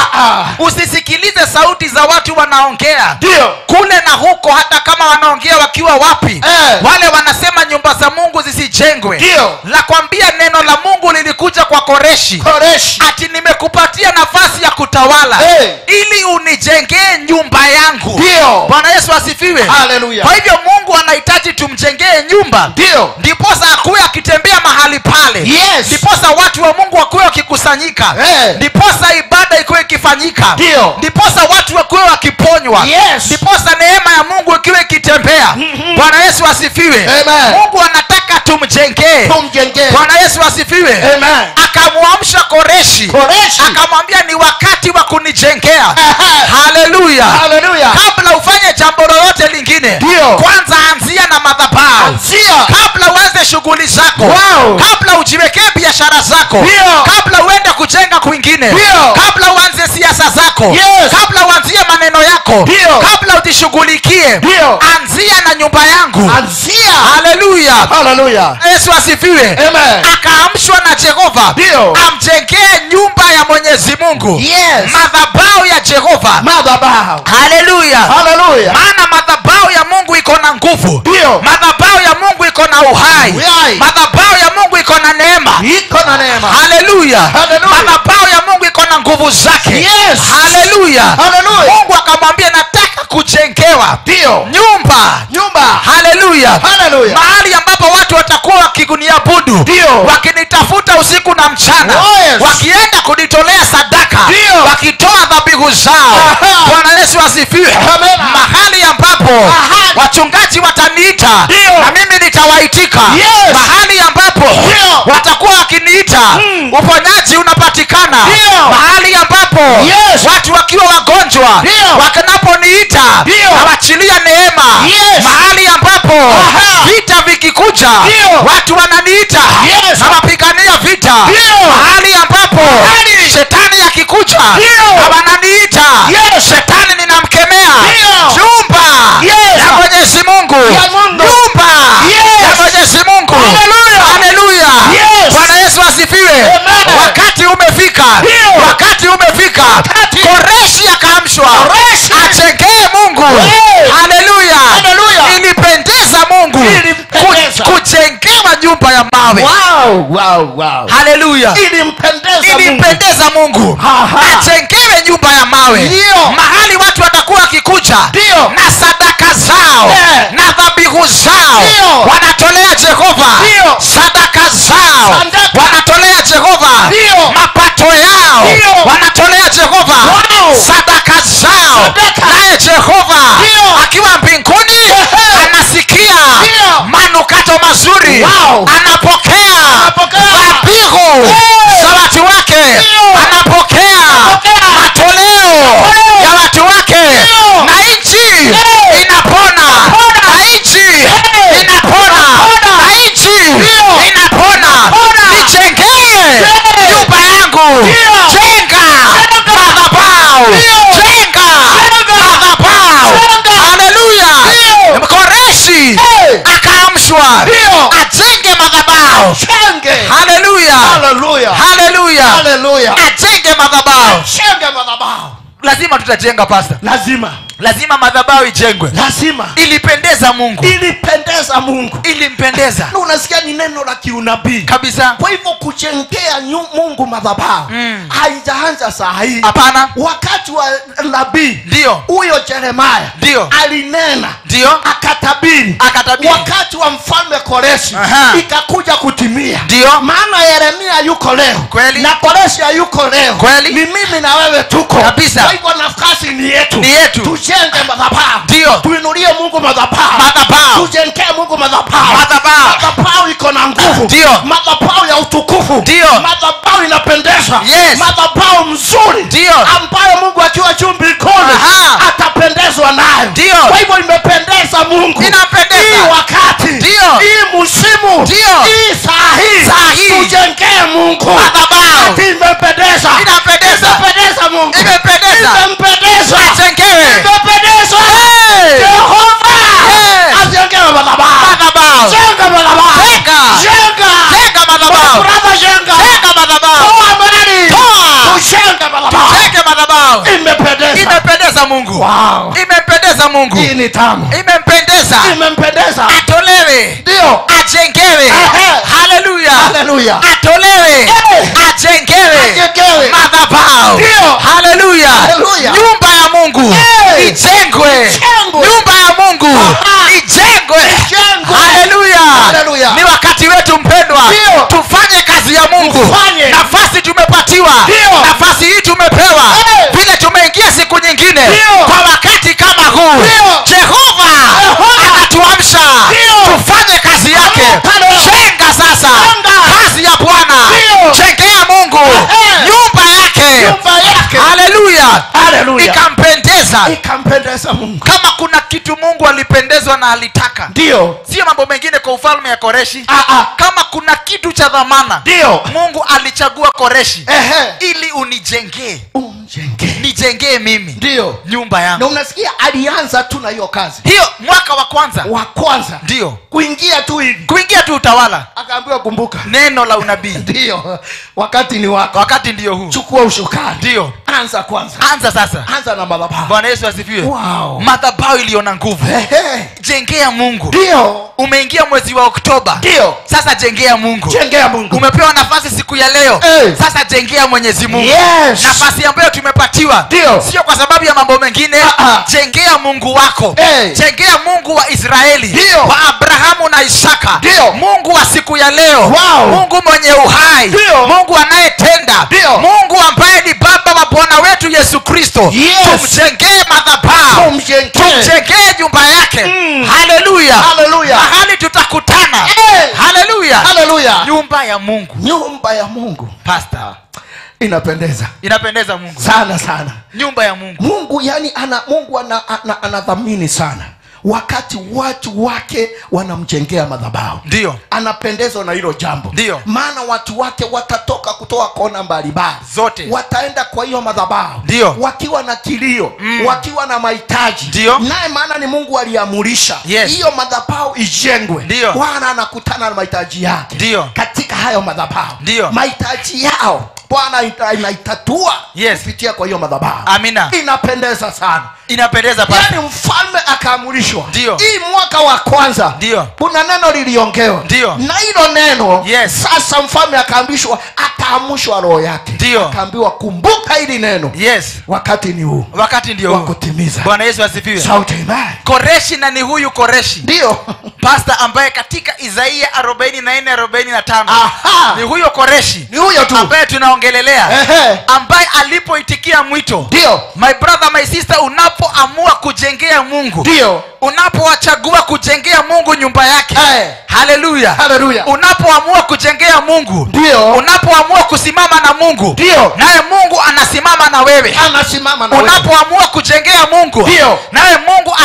Usisikilize sauti za watu wanaongea. Ndio. Kule na huko, hata kama wanaongea wakiwa wapi. Wale wanasema nyumba za Mungu zisijengwe. Ndio. Nakwambia neno la Mungu lilikuja kwa Koreshi. Koreshi. Ati nimekupatia nafasi ya kutawala ili unijengee nyumba yangu. Ndio. Bwana Yesu asifiwe. Hallelujah. Kwa hivyo Mungu anahitaji tumjengee nyumba. Ndio. Ndiposa akuwe akitembea mahali pale. Yes. Ndiposa watu wa Mungu wakuwe wakikusanyika. Ndiposa ibada ikuwe ikifanyika. Ndio. Ndiposa watu wakuwe wakiponywa. Yes. Ndiposa neema ya Mungu ikiwe ikitembea. Bwana Yesu asifiwe. Amen. Mungu anataka tumjengee. Tumjengee. Bwana Yesu asifiwe. Amen. Akamuamsha Koreshi. Koreshi. Akamwambia ni wakati wa kunijengea. Hallelujah. Hallelujah. Kabla ufanye jambo lolote lingine, kwanza anzia na madhabahu. Kabla uanze shughuli zako, kabla ujiwekee biashara zako, kabla uende kujenga kwingine, kabla uanze siasa zako, kabla uanzie maneno yako, kabla ujishughulikie, anzia na nyumba yangu. Anzia. Hallelujah. Hallelujah. Yesu asifiwe. Amen. Akaamshwa na Jehova amjengee nyumba ya Mwenyezi Mungu. Yes. Madhabahu ya Jehova. Madhabahu. Hallelujah. Hallelujah. Maana madhabahu ya Mungu iko na nguvu. Ndio. Madhabahu ya Mungu iko na uhai. Madhabahu ya Mungu iko na neema. Iko na neema. Hallelujah. Hallelujah. Madhabahu ya Mungu iko na nguvu zake. Yes. Hallelujah. Hallelujah. Mungu akamwambia nataka kujengewa Ndio. nyumba. Nyumba. Hallelujah. Hallelujah. Mahali ambapo watu watakuwa wakiniabudu, Ndio. wakinitafuta usiku na mchana, Oh, yes. wakienda kunitolea sadaka, Ndio. wakitoa dhabihu zao. Bwana Yesu asifiwe. Amen. Mahali ambapo wachungaji wataniita na mimi nitawaitika. Yes. Mahali ambapo Ndio. watakuwa wakiniita, uponyaji unapatikana. Ndio. Mahali ambapo Yes. watu wakiwa wagonjwa Ndio. wakanaponiita Ndio. nawachilia neema. Yes. Mahali ambapo vita vikikuja, Ndio. watu wananiita Yes. nawapigania vita. Ndio. Mahali ambapo shetani akikuja Ndio. na wananiita, Yes. shetani ninamkemea. Ndio. Nyumba Yes. ya Mwenyezi Mungu. Ya Mungu. Nyumba Yes. ya Mwenyezi Mungu. Hallelujah. Hallelujah. Yes. Bwana Yesu asifiwe. Amen. Wakati umefika. Ndio. Wakati umefika. Koreshi akaamshwa Koreshi. ajengee Mungu. Yes. Hallelujah. Hallelujah. Ilipendeza Mungu Ilimpendeza. kujengewa nyumba ya mawe. Wow, wow, wow. Hallelujah. Ilimpendeza Mungu. Ilimpendeza Mungu ajengewe nyumba ya mawe. Ndio. Mahali watu watakuwa wakikuja Ndio. na sadaka zao Eh. na dhabihu zao, Ndio. wanatolea Jehova Ndio. sadaka zao, Sadaka. wanatolea Jehova Ndio. mapato yao, Ndio. wanatolea Jehova Wow. sadaka zao, Sadaka. naye Jehova Ndio. akiwa mbinguni Ehe. anasikia Ndio. manukato mazuri, Wow. anapokea Anapokea. dhabihu Hey. za watu wake, Ndio. anapokea Anapokea. matoleo Matoleo. ya watu wake, Ndio. na nchi Hey. inapona, na nchi Hey. inapona, Inapona. na nchi Ndio. inapona. Inapona. Nijengee Akaambiwa ajenge madhabahu. Ajenge. Haleluya. Haleluya. Haleluya. Haleluya. Ajenge madhabahu. Ajenge madhabahu. Lazima tutajenga, pastor. Lazima. Lazima madhabahu ijengwe. Lazima. Ilipendeza Mungu. Ilipendeza Mungu. Ilimpendeza. Na unasikia ni neno la kiunabii. Kabisa. Kwa hivyo kujengea Mungu madhabahu haijaanza saa hii. Hapana. Wakati wa nabii ndio huyo Jeremiah ndio alinena, ndio akatabiri. Akatabiri. Wakati wa mfalme Koreshi ikakuja kutimia. Ndio. Maana Yeremia yuko leo. Kweli. Na Koreshi yuko leo. Kweli. Ni mimi na wewe tuko. Kabisa. Kwa hivyo nafasi ni yetu. Ni yetu. Tujenge madhabahu. Ndio. Tuinulie Mungu madhabahu. Madhabahu. Tujenge Mungu madhabahu. Madhabahu. Madhabahu iko na nguvu. Ndio. Madhabahu ya utukufu. Ndio. Madhabahu inapendeza. Yes. Madhabahu mzuri. Ndio. Ambayo Mungu akiwa juu mbinguni atapendezwa nayo. Ndio. Kwa hivyo imependeza Mungu. Inapendeza. Hii wakati. Ndio. Hii msimu. Ndio. Hii saa hii. Saa hii. Tujenge Mungu. Madhabahu. Imependeza. Inapendeza. Imependeza Mungu. Imependeza. Imempendeza. Ajengewe. Imependeza. Hey. Jehova. Yes. Ajengewe madhabahu. Madhabahu. Jenga madhabahu. Jenga. Jenga. Jenga madhabahu. Brother, jenga. Jenga madhabahu. Toa mali. Toa. Tujenge madhabahu. Tujenge madhabahu. Imependeza. Imependeza Mungu. Wow. Imempendeza Mungu. Hii ni tamu. Imempendeza. Imempendeza. Atolewe. Ndio. Ajengewe. Haleluya. Haleluya. Atolewe. Ajengewe. Ajengewe. Madhabahu. Ndio. Haleluya. Haleluya. Nyumba ya Mungu ijengwe. Nyumba ya Mungu ijengwe. Haleluya. Haleluya. Ni wakati wetu mpendwa. Ndio. Tufanye kazi ya Mungu. Tufanye. Nafasi tumepatiwa. Ndio. Nafasi hii tumepewa. Vile tumeingia siku nyingine. Ndio. Kwa wakati kama huu. Ndio. Jehova anatuamsha. Ndio. Tufanye kazi yake. Amka leo. Jenga sasa. Jenga. Kazi ya Bwana. Ndio. Jengea Mungu nyumba yake. Nyumba yake. Haleluya. Haleluya. Ikampendeza. Ikampendeza Mungu. Kama kuna kitu Mungu alipendezwa na alitaka, Ndio. sio mambo mengine kwa ufalme ya Koreshi. Ah. Kama kuna kitu cha dhamana, Ndio. Mungu alichagua Koreshi Ehe. ili unijengee, Umjengee. nijengee mimi Ndio. nyumba Na yangu. unasikia alianza tu na hiyo kazi. Hiyo mwaka wa kwanza. Wa kwanza. Ndio. Kuingia tu hivi. Kuingia tu utawala. Akaambiwa kumbuka. Neno la unabii. Ndio. Wakati ni wako. Wakati ndio huu. Chukua usukani. Ndio. Anza kwanza. Anza sasa. Anza na madhabahu. Bwana Yesu asifiwe. Wow. Madhabahu iliyo na nguvu. Ehe. Jengea Mungu. Ndio. Umeingia mwezi wa Oktoba. Ndio. Sasa jengea Mungu. Jengea Mungu. Umepewa nafasi siku ya leo. Hey. Sasa jengea Mwenyezi Mungu. Yes. Nafasi ambayo tumepatiwa. Ndio. Sio kwa sababu ya mambo mengine. Ah. Jengea Mungu wako. Hey. Jengea Mungu wa Israeli. Ndio. Wa Abrahamu na Isaka. Ndio. Mungu wa siku ya leo. Wow. Mungu mwenye uhai. Ndio. Mungu anayetenda. Ndio. Mungu ambaye ni baba wa Bwana wetu Yesu Kristo. Yes. Tumjengee madhabahu. Tumjengee. Tumjengee nyumba yake. Haleluya. Haleluya. Mahali tutakutana. Hey. Haleluya. Haleluya. Nyumba ya Mungu. Nyumba ya Mungu. Pastor. Inapendeza. Inapendeza Mungu. Sana sana. Nyumba ya Mungu. Mungu yani Mungu anadhamini sana wakati watu wake wanamjengea madhabahu. Ndio. Anapendezwa na hilo jambo. Ndio. Maana watu wake watatoka kutoka kona mbalimbali. Zote. Wataenda kwa hiyo madhabahu. Ndio. Wakiwa na kilio, wakiwa na mahitaji. Ndio. Naye maana ni Mungu aliamurisha Yes. hiyo madhabahu ijengwe. Ndio. Bwana anakutana na mahitaji yake. Ndio. Katika hayo madhabahu. Ndio. Mahitaji yao Bwana inaitatua Yes. kupitia kwa hiyo madhabahu. Amina. Inapendeza sana. Inapendeza pastor. Yaani mfalme akaamrishwa. Ndio. Hii mwaka wa kwanza. Ndio. Kuna neno liliongewa. Ndio. Na hilo neno Yes. sasa mfalme akaamrishwa, akaamshwa roho yake. Ndio. Akaambiwa kumbuka hili neno. Yes. Wakati ni huu. Wakati ndio Wa huu. kutimiza. Bwana Yesu asifiwe. Shout amen. Koreshi, na ni huyu Koreshi. Ndio. Pastor ambaye katika Isaia 44:45. Aha. Ni huyo Koreshi. Ni huyo tu. Ambaye tunaongelelea. Ehe. Ambaye alipoitikia mwito. Ndio. My brother, my sister, unapoamua kujengea Mungu. Ndio. Unapowachagua kujengea Mungu nyumba yake. Hey. Haleluya. Haleluya. Unapoamua kujengea Mungu. Ndio. Unapoamua kusimama na Mungu. Ndio. Naye Mungu anasimama na wewe. Anasimama na wewe. Unapoamua kujengea Mungu. Ndio. Naye Mungu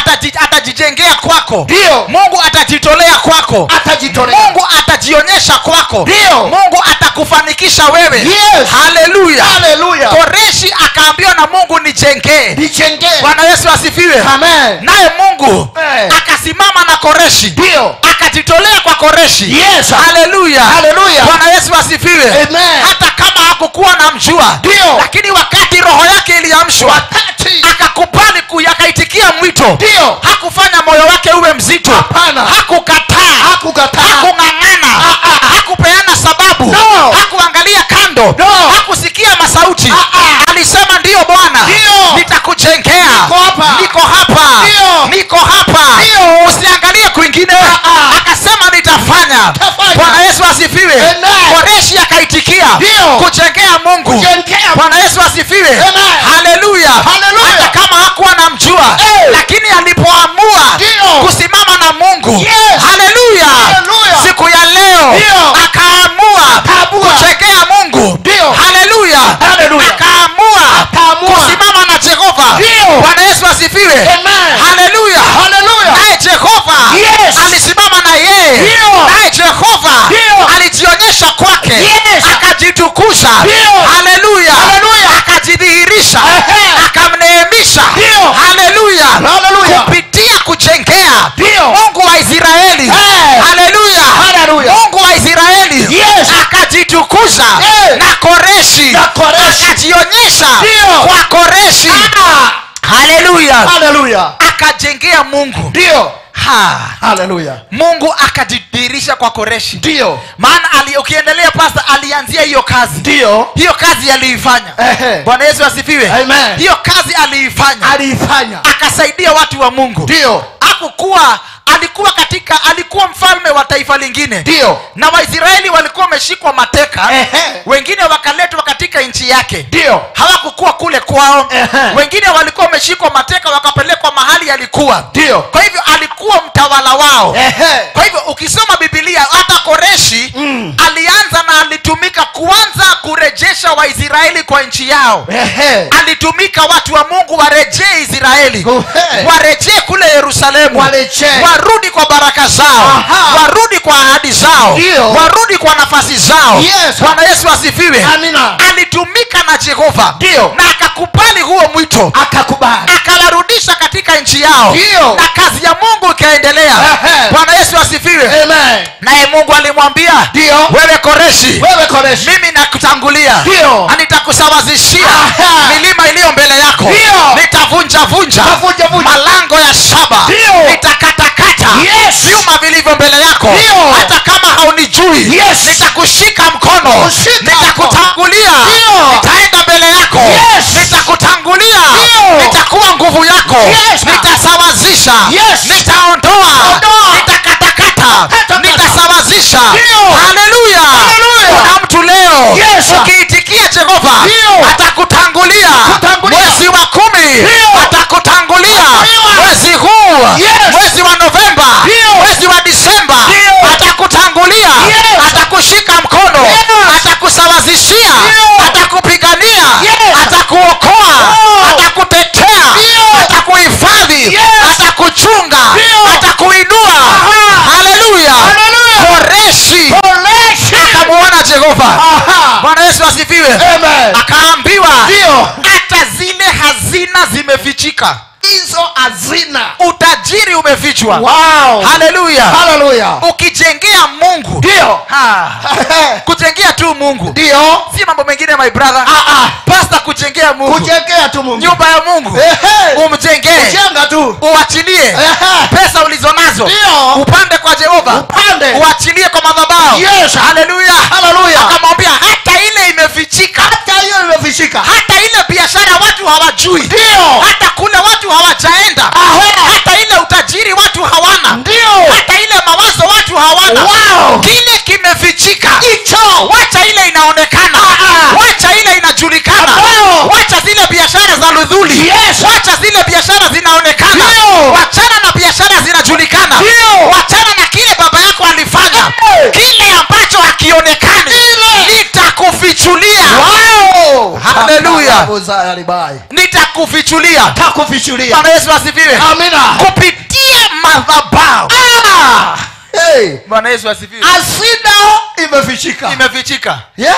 atajijengea kwako. Ndio. Mungu atajitolea kwako. Atajitolea. Mungu atajitolea. atajionyesha kwako. Ndio. Mungu atakufanikisha wewe. Yes. Haleluya. Haleluya. Koreshi akaambiwa na Mungu, nijengee. Nijengee. Bwana Yesu asifiwe. Amen. Naye Mungu Hey. akasimama na Koreshi. Ndio. Akajitolea kwa Koreshi. Yes. Haleluya. Haleluya. Bwana Yesu asifiwe. Amen. Hata kama hakukuwa na mjua, Ndio. lakini wakati roho yake iliamshwa, Wakati akakubali, akaitikia mwito. Ndio. Hakufanya moyo wake uwe mzito. Hapana. Hakukataa. Hakukataa. Hakung'ang'ana. Hakupeana sababu. No. Hakuangalia kando. No. Hakusikia masauti. Alisema ndio Bwana. Ndio. Nitakujengea. Niko hapa. Niko hapa. Ndio. Niko hapa. Ndio. Usiangalie kwingine. Akasema nitafanya. Nitafanya. Bwana Yesu asifiwe. Amen. Koreshi akaitikia Ndio. kujengea Mungu. Kujengea. Bwana Yesu asifiwe. Amen. Haleluya. Haleluya. Hata kama hakuwa anamjua, Hey. lakini alipoamua Ndio. kusimama na Mungu. Yes. Haleluya. Haleluya. Siku ya leo Ndio. akaamua Akaamua. kujengea Mungu. Ndio. Haleluya. Haleluya. Akaamua Akaamua. kusimama na Jehova. Ndio. Bwana Yesu asifiwe. Amen. Haleluya. Haleluya. Naye Jehova Yes. alisimama na yeye. Ndio. Naye Jehova Ndio. alijionyesha kwake. Yes. Akajitukuza. Ndio. Haleluya. Haleluya. Akajidhihirisha. Ehe. Akamneemisha. Ndio. Haleluya. Haleluya. Kupitia kujengea Ndio. Mungu wa Israeli. Hey. Haleluya. Haleluya. Mungu wa Israeli Yes. akajitukuza Hey. na Koreshi. Na Koreshi. Akajionyesha Ndio. kwa Koreshi. Haleluya. Haleluya. Akajengea Mungu. Ndio. Ha. Haleluya. Mungu akajidhihirisha kwa Koreshi. Ndio. Maana ukiendelea pasta, alianzia hiyo kazi. Ndio. Hiyo kazi aliifanya. Ehe. Bwana Yesu asifiwe. Amen. Hiyo kazi aliifanya. Aliifanya. Akasaidia watu wa Mungu. Ndio. Alikuwa mfalme wa taifa lingine. Ndio. Na Waisraeli walikuwa wameshikwa mateka. Ehe. Wengine wakaletwa katika nchi yake. Ndio. Hawakukuwa kule kwao. Ehe. Wengine walikuwa wameshikwa mateka wakapelekwa mahali alikuwa. Ndio. Kwa hivyo alikuwa mtawala wao. Ehe. Kwa hivyo ukisoma Biblia hata Koreshi alianza na alitumika kuanza kurejesha Waisraeli kwa nchi yao. Ehe. Alitumika watu wa Mungu warejee Israeli. Ehe. Warejee kule Yerusalemu. Warejee. Warudi kwa baraka zao. Aha. Warudi kwa ahadi zao. Ndio. Warudi kwa nafasi zao. Yes. Bwana Yesu asifiwe. Amina. Alitumika na Jehova. Ndio. Na akakubali huo mwito. Akakubali. Akawarudisha katika nchi yao. Ndio. Na kazi ya Mungu ikaendelea. Ehe. Bwana Yesu asifiwe. Amen. Naye Mungu alimwambia, Ndio. wewe Koreshi, Wewe Koreshi. mimi nakutangulia. Ndio. Na nitakusawazishia Aha. milima iliyo mbele yako. Ndio. Nitavunja vunja Nitavunja vunja. malango ya shaba. Ndio. Nitakatakata Yes. vyuma vilivyo mbele yako. Ndio. Hata kama haunijui, Yes. nitakushika mkono. Kushika Nitakutangulia. Ndio. Nitaenda mbele yako. Yes. Nitakutangulia. Ndio. Nitakuwa nguvu yako. Yes. Nitasawazisha. Yes. Nitaondoa. Ondoa. Nitakatakata. Katakata. Nitasawazisha. Ndio. Haleluya. Haleluya. Kuna mtu leo Yes. ukiitikia Jehova Ndio. atakutangulia. Kutangulia. Mwezi wa 10 Ndio. atakutangulia. Kutanguliwa. Mwezi huu, Yes. mwezi wa Novemba, Ndio. mwezi wa Disemba Ndio. atakutangulia. Yes. Atakushika mkono. Yes. Atakusawazishia. Ndio. Atakupigania. Yes. Atakuokoa. Oh. Atakutetea. Ndio. Atakuhifadhi. Yes. Atakuchunga. Ndio. Atakuinua. Aha. Haleluya. Haleluya. Koreshi Koreshi. akamuona Jehova. Aha. Bwana Yesu asifiwe. Amen. Akaambiwa Ndio. hata zile hazina zimefichika. Hizo hazina. Utajiri umefichwa. Wow. Haleluya. Haleluya. Ukijengea Mungu. Ndio. Ha. Kujengea tu Mungu. Ndio. Si mambo mengine my brother. Ah ah. Pastor, kujengea Mungu. Kujengea tu Mungu. Nyumba ya Mungu. Ehe. Umjengee. Kujenga tu. Uachilie Ehe. pesa ulizonazo. Ndio. Upande kwa Jehova. Upande. Uachilie kwa madhabahu. Yes. Haleluya. Haleluya. Akamwambia hata ile imefichika. Hata hiyo imefichika. Hata ile biashara watu hawajui. Ndio. Hata kule watu hawajaenda. Aha. Hata ile utajiri watu hawana. Ndio. Hata ile mawazo watu hawana. Wow. Kile kimefichika. Hicho. Wacha ile inaonekana. Wacha ile inajulikana. Wow. Wacha zile biashara za ludhuli. Yes. Wacha zile biashara zinaonekana. Ndio. Wachana na biashara zinajulikana. Ndio. Wachana na kile baba yako alifanya. Hey. Kile ambacho hakionekani. Nitakufichulia. Wow. Haleluya. Nitakufichulia. Nitakufichulia. Bwana Yesu asifiwe. Amina. Kupitia madhabahu. Ah. Hey. Bwana Yesu asifiwe. Hazina imefichika. Imefichika. Yeah.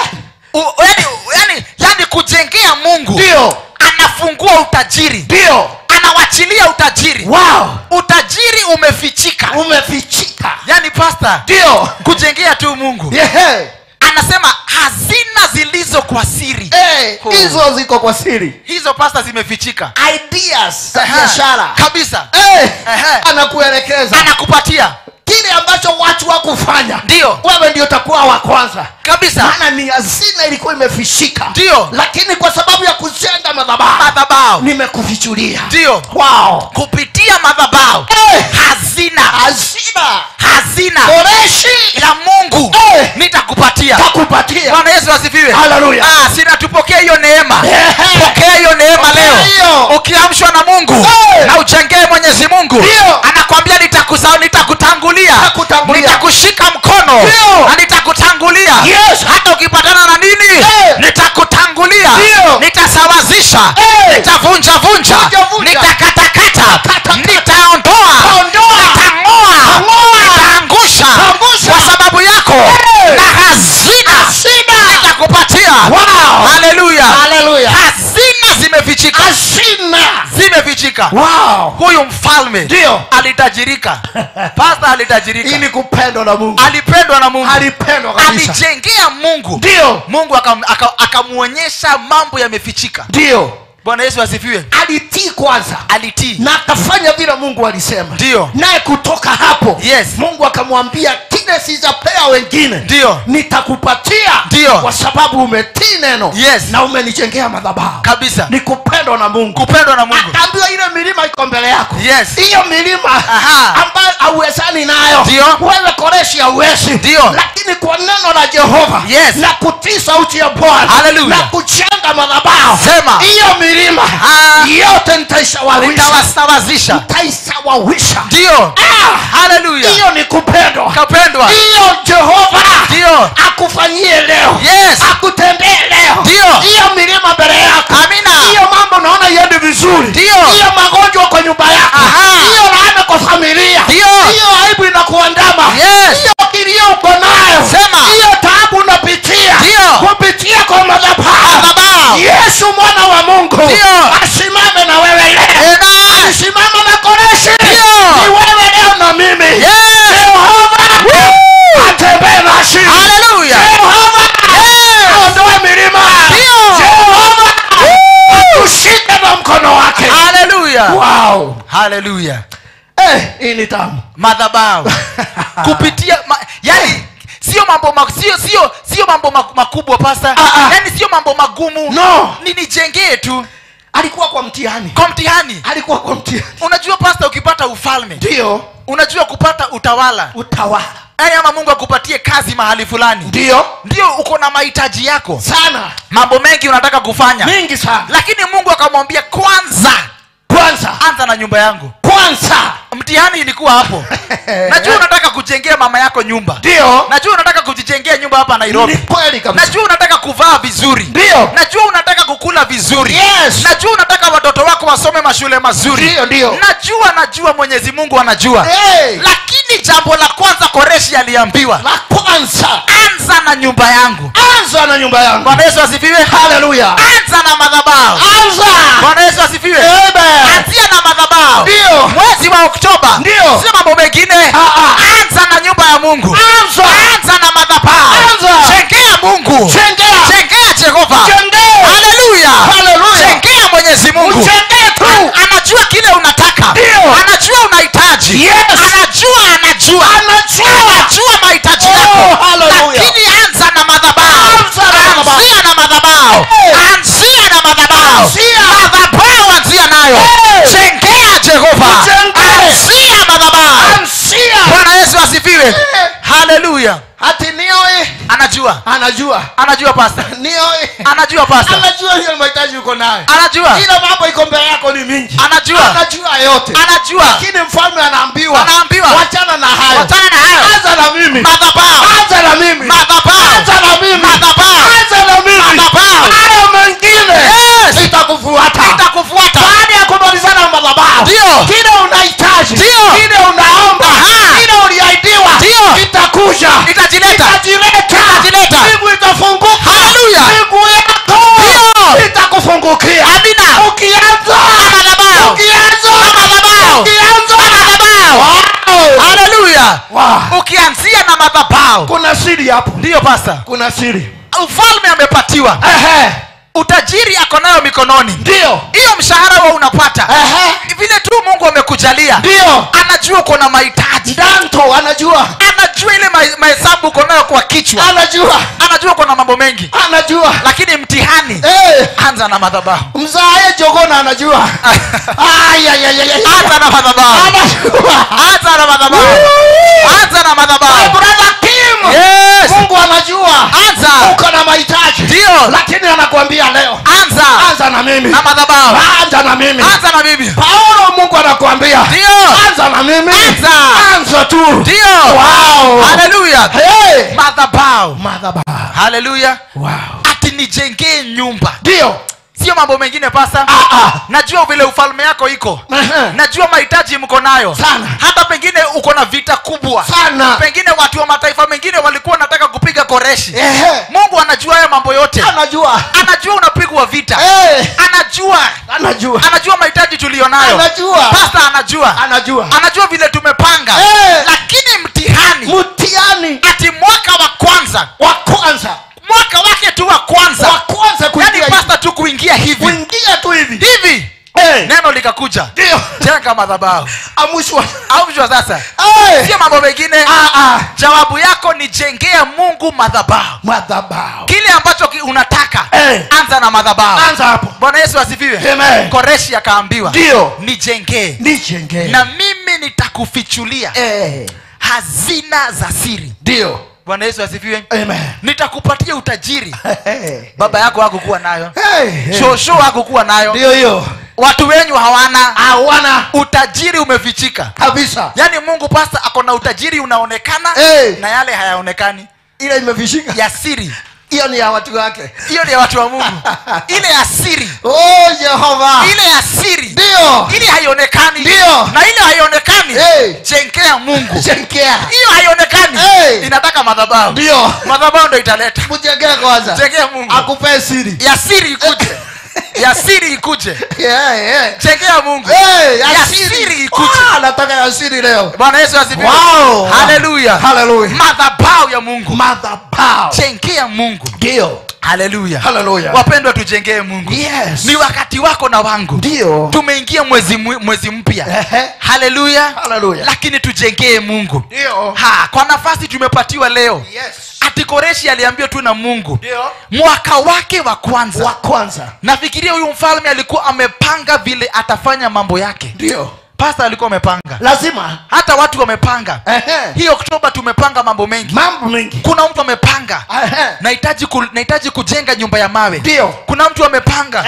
Yani kujengea Mungu. Ndio. Anafungua utajiri. Ndio. Anawachilia utajiri. Wow. Utajiri umefichika. Umefichika. Yani pastor, ndio, kujengea tu Mungu. Yeah. Anasema hazina zilizo kwa siri. Hey, hizo ziko kwa siri. Hizo pastor zimefichika. Ideas za biashara. Kabisa. Hey, anakuelekeza. Anakupatia kile ambacho watu wakufanya. Ndio. Wewe ndio utakuwa wa kwanza. Kabisa. Maana ni hazina ilikuwa imefishika. Ndio. Lakini kwa sababu ya kujenga madhabahu nimekufichulia. Ndio. Wow. Kupitia madhabahu. Hey. Hazina. Hazina. Hazina. Koreshi la Mungu. Hey. Nitakupatia. Nitakupatia. Bwana Yesu asifiwe. Haleluya. Sina tupokee hiyo neema. Hey. Pokea hiyo neema leo. Ukiamshwa na Mungu, hey, na uchengee Mwenyezi Mungu. Ndio. Anakuambia nitakutangulia. Nitakushika mkono. Ndio. Na nitakutangulia. Yes. Hata ukipatana na nini, hey, nitakutangulia. Ndio. Nitasawazisha. Hey. Nitavunja vunja. Nitakatakata. Nitaondoa. Nitangoa. Nitaangusha. Kwa sababu yako. Hey. Na hazina nitakupatia. Wow. Haleluya. Haleluya. Hazina zimefichika. Hazina zimefichika. Wow. Huyu mfalme ndio alitajirika. Pastor alitajirika. Ili kupendwa na Mungu. Alipendwa na Mungu. Alipendwa kabisa. Alijengea Mungu. Ndio. Mungu akamuonyesha mambo yamefichika. Ndio. Bwana Yesu asifiwe. Alitii kwanza. Alitii. Na akafanya vile Mungu alisema. Ndio. Naye kutoka hapo, yes, Mungu akamwambia kile sijapea wengine, ndio, nitakupatia. Ndio. Kwa sababu umetii neno. Yes. Na umenijengea madhabahu. Kabisa. Ni kupendwa na Mungu. Kupendwa na Mungu. Akaambiwa ile milima iko mbele yako. Yes. Hiyo milima ambayo hauwezani nayo. Ndio. Wewe Koreshi hauwezi. Ndio. Lakini kwa neno la Jehova, yes, na kutii sauti ya Bwana, haleluya, na kujenga madhabahu, sema, hiyo milima yote nitaishawawisha. Nitawasawazisha. Nitaisawawisha. Ndio. Haleluya. Hiyo ni kupendwa. Kupendwa. Hiyo Jehova ndio akufanyie leo. Yes. Akutendee leo. Ndio. Hiyo milima mbele yako. Amina. Hiyo mambo naona iende vizuri. Ndio. Hiyo magonjwa kwa nyumba yako. Hiyo laana kwa familia. Ndio. Hiyo aibu inakuandama. Yes. Hiyo kilio uko nayo. Sema. Hiyo taabu unapitia. Ndio. Kupitia kwa madhabahu. Yesu mwana wa Mungu. Ndio. Asimame na wewe leo. Amen. Asimama na Koreshi. Ndio. Ni wewe leo na mimi. Yes. Jehova atembee nasi. Haleluya. Jehova aondoe milima. Ndio. Jehova atushike na mkono wake. Haleluya. Wow. Haleluya. Hii ni tamu. Madhabahu. Kupitia yani sio mambo sio mambo makubwa pastor. Yani sio mambo magumu. No. Nijengee tu. Alikuwa kwa mtihani. Kwa mtihani. Alikuwa kwa mtihani. Unajua pastor, ukipata ufalme, ndio, unajua kupata utawala. Utawala. Yaani ama Mungu akupatie kazi mahali fulani. Ndio. Ndio uko na mahitaji yako. Sana. Mambo mengi unataka kufanya. Mingi sana. Lakini Mungu akamwambia kwanza anza na nyumba yangu. Kwanza. Mtihani ilikuwa hapo. Najua unataka kujengea mama yako nyumba. Ndio. Najua unataka kujijengea nyumba hapa Nairobi. Ni kweli kabisa. Najua unataka kuvaa vizuri. Ndio. Najua unataka kukula vizuri. Yes. Najua unataka watoto wako wasome mashule mazuri. Ndio, ndio. Najua Mwenyezi Mungu anajua. Hey. Lakini jambo la kwanza Koreshi aliambiwa, la kwanza, anza na nyumba yangu. Anza na nyumba yangu. Bwana Yesu asifiwe. Haleluya. Anza na madhabahu. Anza. Bwana Yesu asifiwe. Amen. Anzia na madhabahu. Ndio. Mwezi wa Oktoba. Ndio. Sio mambo mengine. Anza na nyumba ya Mungu. Anza. Anza na madhabahu. Anza. Jengea Mungu. Jengea. Jengea Jehova. Jengea. Haleluya. Haleluya. Jengea Mwenyezi Mungu. Jengea tu. Anajua kile unataka. Ndio. Anajua unahitaji. Yes. Anajua. Anajua mahitaji yako. Haleluya. Lakini anza na madhabahu. Anzia na madhabahu. Anzia na madhabahu. Madhabahu anzia nayo. Jengea Jehova. Anzia madhabahu. Anzia. Bwana Yesu asifiwe. Haleluya. Hati nioi. Anajua. Anajua. Anajua pastor. Nioi. Anajua pastor. Anajua hiyo mahitaji uko nayo. Anajua. Ila mambo iko mbele yako ni mingi. Anajua. Anajua yote. Anajua. Lakini mfalme anaambiwa. Anaambiwa. Wachana na hayo. Wachana na hayo. Anza na mimi. Madhabahu. Anza na mimi. Madhabahu. Anza na mimi. Madhabahu. Anza na mimi. Madhabahu. Hayo mengine. Yes. Itakufuata. Itakufuata. Baada ya kumalizana na madhabahu. Ndio. Kile unahitaji. Ndio. Kile unaomba. Aha. Kile uliahidiwa. Ndio. Itakuja. Itajileta. Itajileta. Itajileta. Mbingu itafunguka. Haleluya. Mbingu yako Ndio. itakufungukia. Amina. Ukianza Na madhabahu. Ukianza Na madhabahu. Ukianza Na madhabahu. Wow. Haleluya. Wow. Ukianzia na madhabahu. Kuna siri hapo. Ndio pastor. Kuna siri. Ufalme amepatiwa. Ehe. Utajiri ako nayo mikononi. Ndio. Hiyo mshahara wewe unapata. Ehe. Vile tu Mungu amekujalia. Ndio. Anajua uko na mahitaji. Ndanto anajua. Anajua ile mahesabu uko nayo kwa kichwa. Anajua. Anajua uko na mambo mengi. Anajua. Lakini mtihani, anza na madhabahu. Mzae Jogona anajua. Ay ay ay ay. Anza na madhabahu. Anajua. Anza na madhabahu. Anza na madhabahu. My brother Kim. Yes. Mungu anajua. Anza. Uko na mahitaji. Ndio. Lakini anakuambia leo. Anza. Anza na mimi. Na madhabahu. Anza na mimi. Anza na mimi. Paulo, Mungu anakuambia. Ndio. Anza na mimi. Anza. Anza tu. Ndio. Wow. Hallelujah. Hey. Madhabahu. Madhabahu. Hallelujah. Wow. Ati nijengee nyumba. Ndio. Sio mambo mengine pasa. Najua vile ufalme yako iko. Najua mahitaji mko nayo. Sana. Hata pengine uko na vita kubwa. Sana. Pengine watu wa mataifa mengine walikuwa wanataka kupiga Koreshi. Mungu anajua haya mambo yote. Anajua. Anajua unapigwa vita. Anajua. Anajua. Anajua mahitaji tulionayo. Anajua. Pastor anajua. Anajua. Anajua vile tumepanga. Lakini mtihani. Mtihani. Ati mwaka wa kwanza. Wa kwanza. Mwaka wake tu wa kwanza. Wa kwanza kuingia. Yaani pastor tu kuingia hivi. Kuingia tu hivi. Hivi. Neno likakuja. Ndio. Jenga madhabahu. Amushwa. Amushwa sasa. Sio mambo mengine. Jawabu yako ni jengea Mungu madhabahu. Madhabahu. Kile ambacho unataka. Anza na madhabahu. Anza hapo. Bwana Yesu asifiwe. Amen. Koreshi akaambiwa. Ndio. Nijengee. Nijengee. Na mimi nitakufichulia. Hazina za siri. Ndio. Bwana Yesu asifiwe. Amen. Nitakupatia utajiri. Baba yako hakukuwa nayo. Shosho hakukuwa nayo. Ndio hiyo. Watu wenyu hawana. Hawana. Utajiri umefichika. Kabisa. Yaani Mungu pastor ako na utajiri unaonekana na yale hayaonekani. Ile imefichika. Ya siri. Hiyo ni ya watu wake. Hiyo ni ya watu wa Mungu. Ile ya siri. Oh Jehova. Ile ya siri. Ndio. Ile haionekani. Ndio. Na ile haionekani. Jengea Mungu. Jengea. Hiyo haionekani. Inataka madhabahu. Ndio. Madhabahu ndio italeta. Mjengee kwanza. Jengea Mungu. Akupe siri. Ya siri ikuje. Ya siri ikuje. Yeah. Jengea Mungu. Ya siri ikuje. Nataka ya siri leo. Bwana Yesu asifiwe. Wow. Hallelujah. Hallelujah. Madhabahu ya Mungu. Madhabahu. Jengea Mungu. Ndio. Hallelujah. Hallelujah. Wapendwa, tujengee Mungu. Yes. Ni wakati wako na wangu. Ndio. Tumeingia mwezi mpya. Hallelujah. Hallelujah. Lakini tujengee Mungu. Ndio. Kwa nafasi tumepatiwa leo. Yes. Ati Koreshi aliambiwa tu na Mungu. Ndio. Mwaka wake wa kwanza. Wa kwanza. Nafikiria huyu mfalme alikuwa amepanga vile atafanya mambo yake. Ndio. Pastor alikuwa amepanga. Lazima. Hata watu wamepanga. Hii Oktoba tumepanga mambo mengi. Mambo mengi. Kuna mtu amepanga. Nahitaji kujenga nyumba ya mawe. Ndio. Kuna mtu amepanga.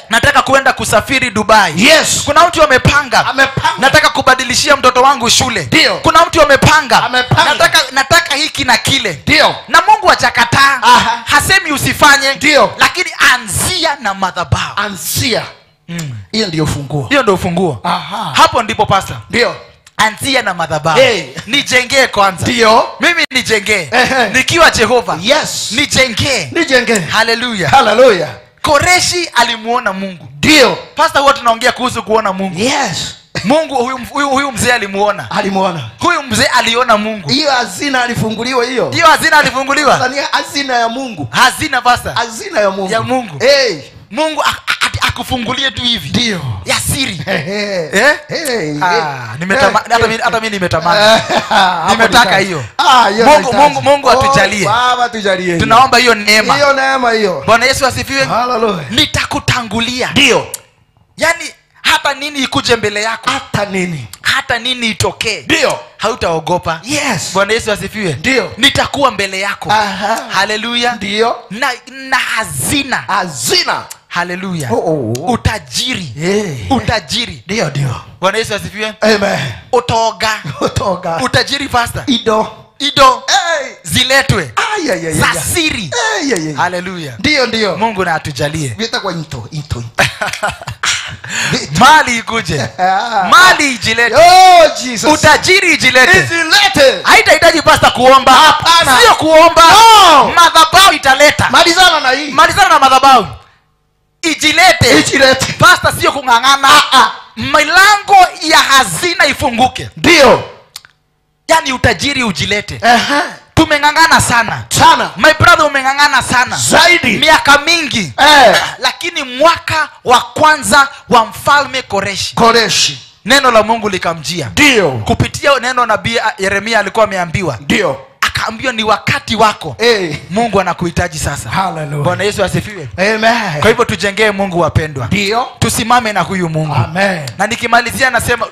Nataka kuenda kusafiri Dubai. Yes. Kuna mtu amepanga. Nataka kubadilishia mtoto wangu shule. Ndio. Kuna mtu amepanga. Nataka hiki na kile. Ndio. Na Mungu hajakataa. Hasemi usifanye. Ndio. Lakini anzia na madhabahu. Anzia. Hiyo ndio funguo. Hiyo ndio funguo. Hapo ndipo pastor. Ndio. Anzia na madhabahu. Nijengee kwanza. Ndio. Mimi nijengee. Nikiwa Jehova. Yes. Nijengee. Nijengee. Hallelujah. Hallelujah. Koreshi alimuona Mungu. Ndio. Pastor, huwa tunaongea kuhusu kuona Mungu. Yes. Mungu huyu mzee alimuona. Alimuona. Huyu mzee aliona Mungu. Hiyo hazina alifunguliwa hiyo. Hiyo hazina alifunguliwa. Sasa ni hazina ya Mungu. Hazina pastor. Hazina ya Mungu. Ya Mungu. Mungu akufungulie tu hivi. Ndio. Ya siri. Nimetamani, hata mimi nimetamani. Nimetaka hiyo. Mungu atujalie. Baba tujalie. Tunaomba hiyo neema. Hiyo neema hiyo. Bwana Yesu asifiwe. Hallelujah. Nitakutangulia. Ndio. Yaani hata nini ikuje mbele yako. Hata nini. Hata nini itokee. Ndio. Hautaogopa. Yes. Bwana Yesu asifiwe. Ndio. Nitakuwa mbele yako. Hallelujah. Ndio. Na hazina. Hazina. Hallelujah. Utajiri. Utajiri. Ndio ndio. Bwana Yesu asifiwe. Amen. Utoga. Utoga. Utajiri pastor. Ido. Ido. Hey. Zile Ziletwe. Za siri. Haleluya. Ndio ndio. Mungu na atujalie. Kwa into. Mali ikuje. Mali ijilete. Oh Jesus. Utajiri ijilete. Ijilete. Haitahitaji pastor kuomba. Hapana. Sio kuomba. No. Madhabahu italeta. Malizana na hii. Malizana na madhabahu. Ijilete. Ijilete. Pastor sio kung'ang'ana. Milango ya hazina ifunguke. Ndio. Yaani utajiri ujilete. Tumeng'ang'ana sana. Sana. My brother, umeng'ang'ana sana. Zaidi. Miaka mingi. Lakini mwaka wa kwanza wa mfalme Koreshi. Neno la Mungu likamjia. Ndio. Kupitia neno nabii Yeremia alikuwa ameambiwa. Ndio. Akaambiwa ni wakati wako. Mungu anakuhitaji sasa. Hallelujah. Bwana Yesu asifiwe. Amen. Kwa hivyo tujengee Mungu wapendwa. Ndio. Tusimame na huyu Mungu. Amen. Na nikimalizia nasema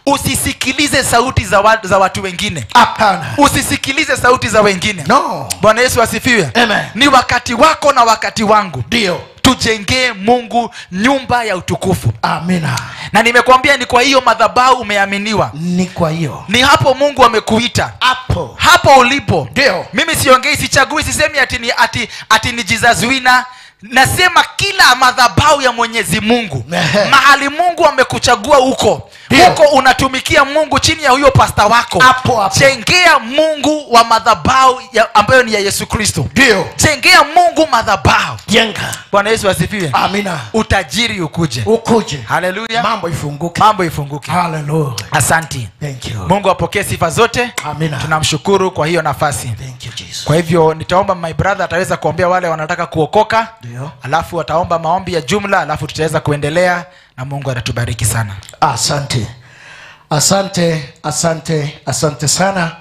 usisikilize sauti za watu wengine. Hapana. Usisikilize sauti za wengine. No. Bwana Yesu asifiwe. Amen. Ni wakati wako na wakati wangu. Ndio. Tujengee Mungu nyumba ya utukufu. Amina. Na nimekuambia ni kwa hiyo madhabahu umeaminiwa. Ni kwa hiyo. Ni hapo Mungu amekuita. Hapo. Hapo ulipo. Ndio. Mimi siongei, sichagui, sisemi ati ni Jesus winner. Nasema kila madhabahu ya Mwenyezi Mungu. Mahali Mungu amekuchagua huko. Huko unatumikia Mungu chini ya huyo pastor wako. Hapo. Jengea Mungu wa madhabahu ambayo ni ya Yesu Kristo. Ndio. Jengea Mungu madhabahu. Jenga. Bwana Yesu asifiwe. Amina. Utajiri ukuje. Ukuje. Haleluya. Mambo ifunguke. Mambo ifunguke. Haleluya. Asante. Thank you. Mungu apokee sifa zote. Amina. Tunamshukuru kwa hiyo nafasi. Thank you Jesus. Kwa hivyo nitaomba my brother ataweza kuombea wale wanataka kuokoka. Ndio. Alafu wataomba maombi ya jumla, alafu tutaweza kuendelea na Mungu atatubariki sana. Asante. Asante, asante, asante sana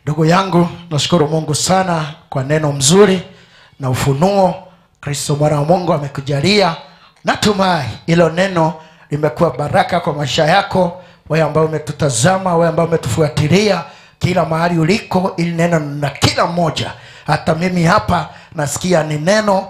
ndugu yangu. Nashukuru Mungu sana kwa neno mzuri na ufunuo Kristo mwana wa Mungu amekujalia. Natumai hilo neno limekuwa baraka kwa maisha yako, wewe ambao umetutazama, wewe ambao umetufuatilia kila mahali uliko. Ili neno na kila mmoja, hata mimi hapa nasikia ni neno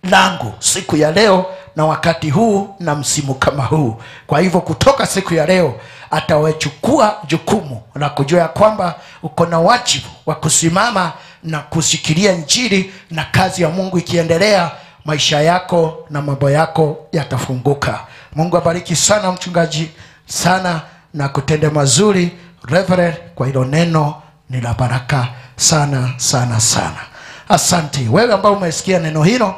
langu siku ya leo na wakati huu na msimu kama huu. Kwa hivyo kutoka siku ya leo atawechukua jukumu na kujua kwamba uko na wajibu wa kusimama na kushikilia Injili, na kazi ya Mungu ikiendelea, maisha yako na mambo yako yatafunguka. Mungu abariki sana mchungaji sana na kutende mazuri Reverend, kwa hilo neno ni la baraka sana sana sana. Asante wewe ambao umesikia neno hilo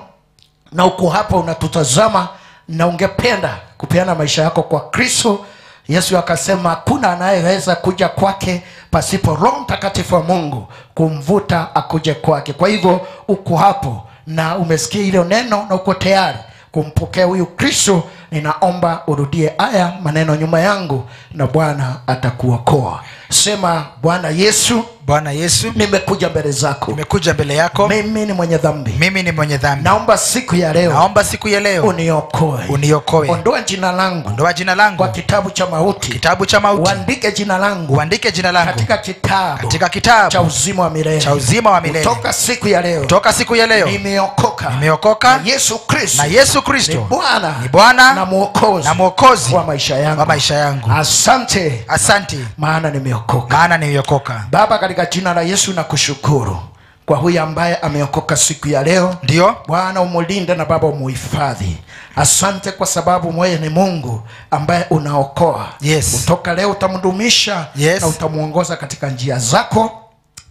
na uko hapa unatutazama na ungependa kupeana maisha yako kwa Kristo. Yesu akasema hakuna anayeweza kuja kwake pasipo Roho Mtakatifu wa Mungu kumvuta akuje kwake. Kwa hivyo uko hapo na umesikia ile neno na uko tayari kumpokea huyu Kristo, ninaomba urudie haya maneno nyuma yangu na Bwana atakuokoa. Sema, Bwana Yesu, Bwana Yesu, nimekuja mbele zako. Nimekuja mbele yako. Mimi ni mwenye dhambi. Mimi ni mwenye dhambi. Naomba siku ya leo. Naomba siku ya leo. Uniokoe. Uniokoe. Ondoa jina langu. Ondoa jina langu. Kwa kitabu cha mauti. Kitabu cha mauti. Uandike jina langu. Uandike jina langu. Katika kitabu. Katika kitabu. Cha uzima wa milele. Cha uzima wa milele. Kutoka siku ya leo. Kutoka siku ya leo. Nimeokoka. Nimeokoka. Na Yesu Kristo. Na Yesu Kristo. Ni Bwana. Ni Bwana. Na Mwokozi. Na Mwokozi. Wa maisha yangu. Wa maisha yangu. Asante. Asante. Maana nimeokoka. Maana nimeokoka. Baba, katika jina la Yesu nakushukuru kwa huyu ambaye ameokoka siku ya leo. Ndio. Bwana umulinde na Baba umuhifadhi. Asante kwa sababu wewe ni Mungu ambaye unaokoa. Yes. Kutoka leo utamdumisha. Yes. Na utamuongoza katika njia zako.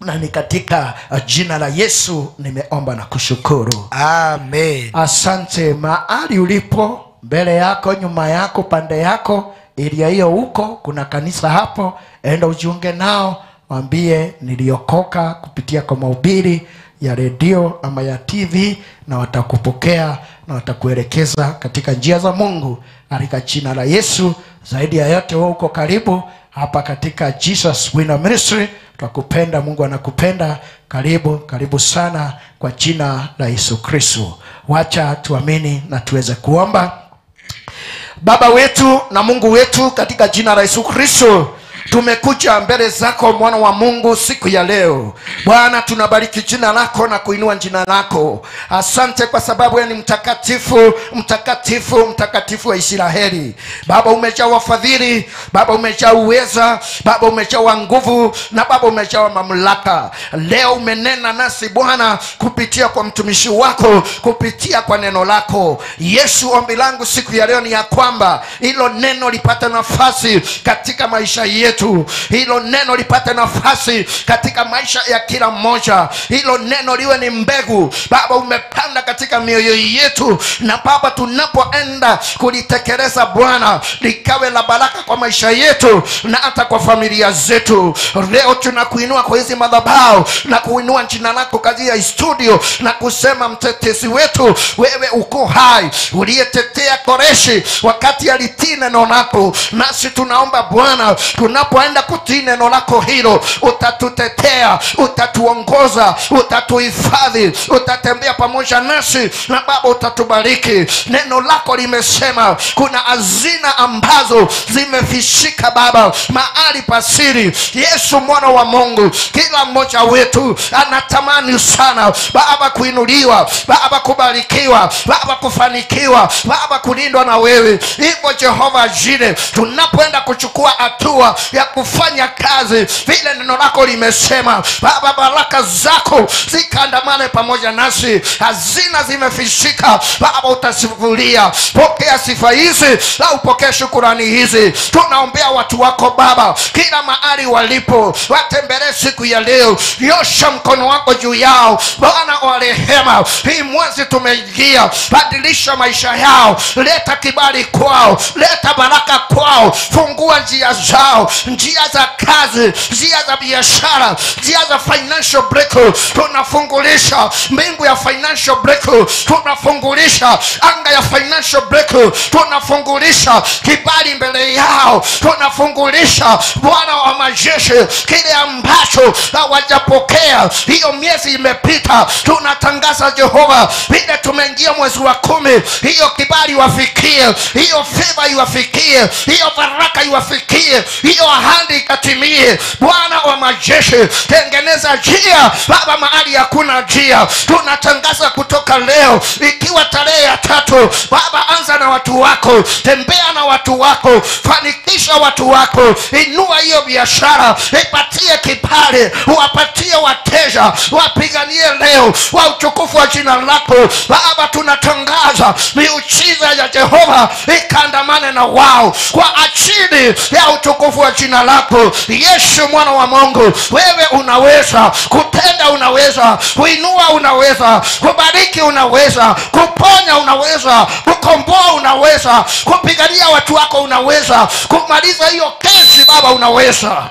Na ni katika jina la Yesu nimeomba na kushukuru. Amen. Asante. Mahali ulipo, mbele yako, nyuma yako, pande yako, area hiyo huko kuna kanisa hapo, enda ujiunge nao. Waambie niliokoka kupitia kwa mahubiri ya redio ama ya TV, na watakupokea na watakuelekeza katika njia za Mungu katika jina la Yesu. Zaidi ya yote, wewe uko karibu hapa katika Jesus Winner Ministry. Tunakupenda, Mungu anakupenda. Karibu, karibu sana kwa jina la Yesu Kristo. Wacha tuamini na tuweze kuomba. Baba wetu na Mungu wetu, katika jina la Yesu Kristo Tumekuja mbele zako mwana wa Mungu siku ya leo. Bwana, tunabariki jina lako na kuinua jina lako. Asante kwa sababu wewe ni mtakatifu, mtakatifu, mtakatifu wa Israeli. Baba, umejaa fadhili, Baba umejaa uweza, Baba umejaa nguvu, na Baba umejaa mamlaka. Leo umenena nasi Bwana kupitia kwa mtumishi wako, kupitia kwa neno lako. Yesu, ombi langu siku ya leo ni ya kwamba hilo neno lipate nafasi katika maisha yetu. Hilo neno lipate nafasi katika maisha ya kila mmoja. Hilo neno liwe ni mbegu Baba umepanda katika mioyo yetu, na Baba tunapoenda kulitekeleza Bwana, likawe la baraka kwa maisha yetu na hata kwa familia zetu. Leo tunakuinua kwa hizi madhabahu na kuinua jina lako katika studio na kusema, mtetezi wetu, wewe uko hai, uliyetetea Koreshi wakati alitii neno lako. Nasi tunaomba Bwana, tunapoenda kutii neno lako hilo, utatutetea, utatuongoza, utatuhifadhi, utatembea pamoja nasi, na Baba utatubariki. Neno lako limesema kuna hazina ambazo zimefishika Baba mahali pasiri. Yesu mwana wa Mungu, kila mmoja wetu anatamani sana Baba kuinuliwa, Baba kubarikiwa, Baba kufanikiwa, Baba kulindwa na wewe. Hivyo Jehova Jire, tunapoenda kuchukua hatua ya kufanya kazi vile neno lako limesema, Baba baraka zako zikaandamane pamoja nasi. Hazina zimefishika Baba utasifulia. Pokea sifa hizi na upokee shukurani hizi. Tunaombea watu wako Baba kila mahali walipo, watembelee siku ya leo, nyosha mkono wako juu yao Bwana wa rehema. Hii mwezi tumeingia, badilisha maisha yao, leta kibali kwao, leta baraka kwao, fungua njia zao, njia za kazi, njia za biashara, njia za financial breakthrough. Tunafungulisha mbingu ya financial breakthrough, tunafungulisha anga ya financial breakthrough, tunafungulisha kibali mbele yao, tunafungulisha Bwana wa majeshi kile ambacho hawajapokea. Hiyo miezi imepita, tunatangaza Jehova, vile tumeingia mwezi wa 10, hiyo kibali iwafikie, hiyo favor iwafikie, hiyo baraka iwafikie, hiyo ahadi ikatimie. Bwana wa majeshi, tengeneza njia Baba mahali hakuna njia. Tunatangaza kutoka leo, ikiwa tarehe ya 3, Baba anza na watu wako, tembea na watu wako, fanikisha watu wako, inua hiyo biashara, ipatie kibali, uwapatie wateja, wapiganie leo wa utukufu wa jina lako. Baba tunatangaza miujiza ya Jehova ikandamane na wao kwa ajili ya utukufu wa jina lako. Yesu mwana wa Mungu, wewe unaweza kutenda, unaweza kuinua, unaweza kubariki, unaweza kuponya, unaweza kukomboa, unaweza kupigania watu wako, unaweza kumaliza hiyo kesi Baba, unaweza.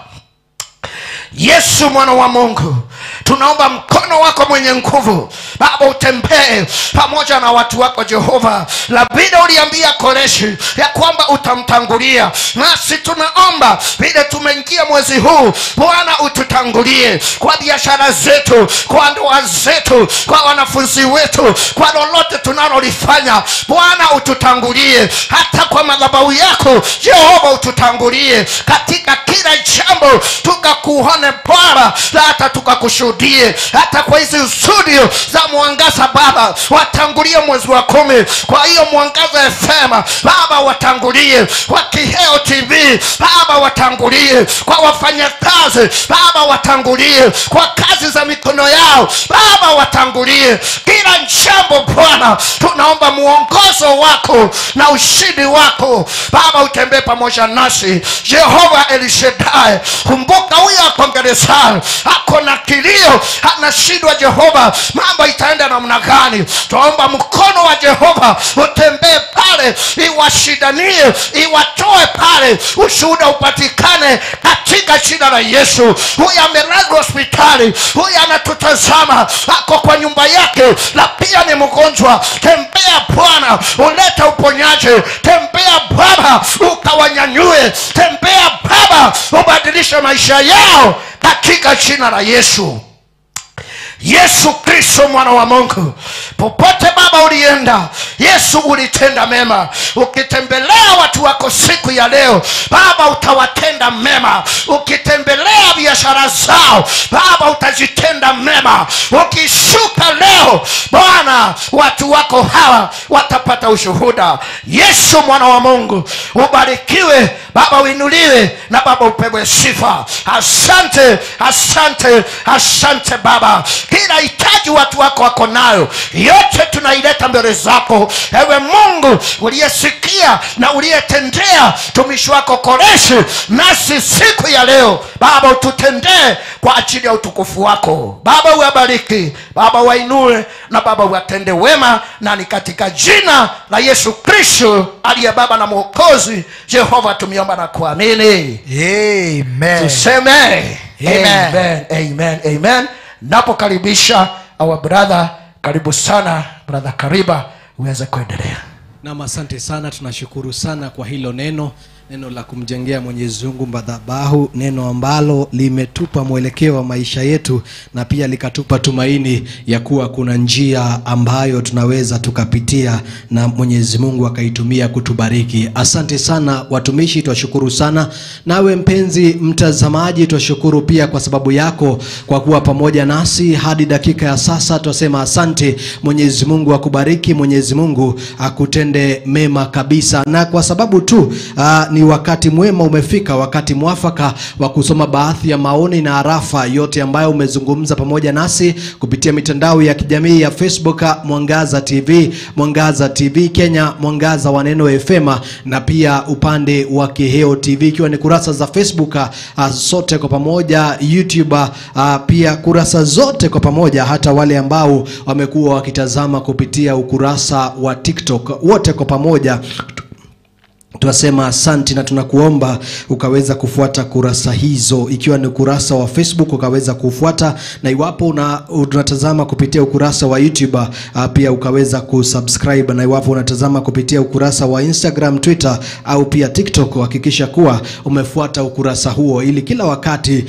Yesu mwana wa Mungu, tunaomba mkono wako mwenye nguvu Baba utembee pamoja na watu wako Jehova. Labda uliambia Koreshi ya kwamba utamtangulia, nasi tunaomba vile tumeingia mwezi huu, Bwana ututangulie kwa biashara zetu, kwa ndoa zetu, kwa wanafunzi wetu, kwa lolote tunalolifanya. Bwana ututangulie, hata kwa madhabahu yako Jehova ututangulie katika kila jambo, tukakuone Bwana na hata tukakushuhudie. Hata kwa hizi studio za Mwangaza Baba watangulie mwezi wa 10, kwa hiyo Mwangaza FM Baba watangulie, kwa Kiheo TV Baba watangulie, kwa wafanyakazi Baba watangulie, kwa kazi za mikono yao Baba watangulie, kila jambo Bwana tunaomba muongozo wako na ushindi wako Baba utembee pamoja nasi. Jehova El Shaddai, kumbuka huyo ako gerezani, ako na kilio, anashindwa Jehova, mambo itaenda namna gani? Tuomba mkono wa Jehova utembee pale, iwashindanie, iwatoe pale, ushuhuda upatikane katika jina la Yesu. Huyu amelazwa hospitali, huyu anatutazama, ako kwa nyumba yake na pia ni mgonjwa. Tembea Bwana, ulete uponyaji. Tembea Baba, ukawanyanyue. Tembea Baba, ubadilishe maisha yao katika jina la Yesu. Yesu. Yesu Kristo mwana wa Mungu, popote Baba ulienda, Yesu ulitenda mema. Ukitembelea watu wako siku ya leo Baba, utawatenda mema. Ukitembelea biashara zao Baba, utazitenda mema. Ukishuka leo Bwana, watu wako hawa watapata ushuhuda. Yesu mwana wa Mungu, ubarikiwe Baba, uinuliwe na Baba upewe sifa. Asante, asante, asante Baba. Kila hitaji watu wako wako nayo, yote tunaileta mbele zako. Ewe Mungu uliyesikia na uliyetendea tumishi wako Koreshi, nasi siku ya leo Baba ututendee kwa ajili ya utukufu wako. Baba uwabariki, Baba wainue, na Baba uwatende wema, na ni katika jina la Yesu Kristo aliye Baba na Mwokozi Jehova tumeomba na kuamini. Amen. Tuseme amen. Amen, amen. Napokaribisha our brother, karibu sana brother Kariba, uweze kuendelea. Naam, asante sana, tunashukuru sana kwa hilo neno, neno la kumjengea Mwenyezi Mungu madhabahu, neno ambalo limetupa mwelekeo wa maisha yetu na pia likatupa tumaini ya kuwa kuna njia ambayo tunaweza tukapitia na Mwenyezi Mungu akaitumia kutubariki. Asante sana watumishi, twashukuru sana. Nawe mpenzi mtazamaji, twashukuru pia kwa sababu yako, kwa kuwa pamoja nasi hadi dakika ya sasa. Twasema asante. Mwenyezi Mungu akubariki, Mwenyezi Mungu akutende mema kabisa. Na kwa sababu tu ni wakati mwema umefika, wakati mwafaka wa kusoma baadhi ya maoni na arafa yote ambayo umezungumza pamoja nasi kupitia mitandao ya kijamii ya Facebook, Mwangaza TV, Mwangaza TV Kenya, Mwangaza wa Neno FM, na pia upande wa Kiheo TV, ikiwa ni kurasa za Facebook sote kwa pamoja, YouTube pia kurasa zote kwa pamoja, hata wale ambao wamekuwa wakitazama kupitia ukurasa wa TikTok, wote kwa pamoja tunasema asante, na tunakuomba ukaweza kufuata kurasa hizo, ikiwa ni ukurasa wa Facebook ukaweza kufuata, na iwapo unatazama kupitia ukurasa wa YouTube pia ukaweza kusubscribe, na iwapo unatazama kupitia ukurasa wa Instagram, Twitter au pia TikTok, hakikisha kuwa umefuata ukurasa huo, ili kila wakati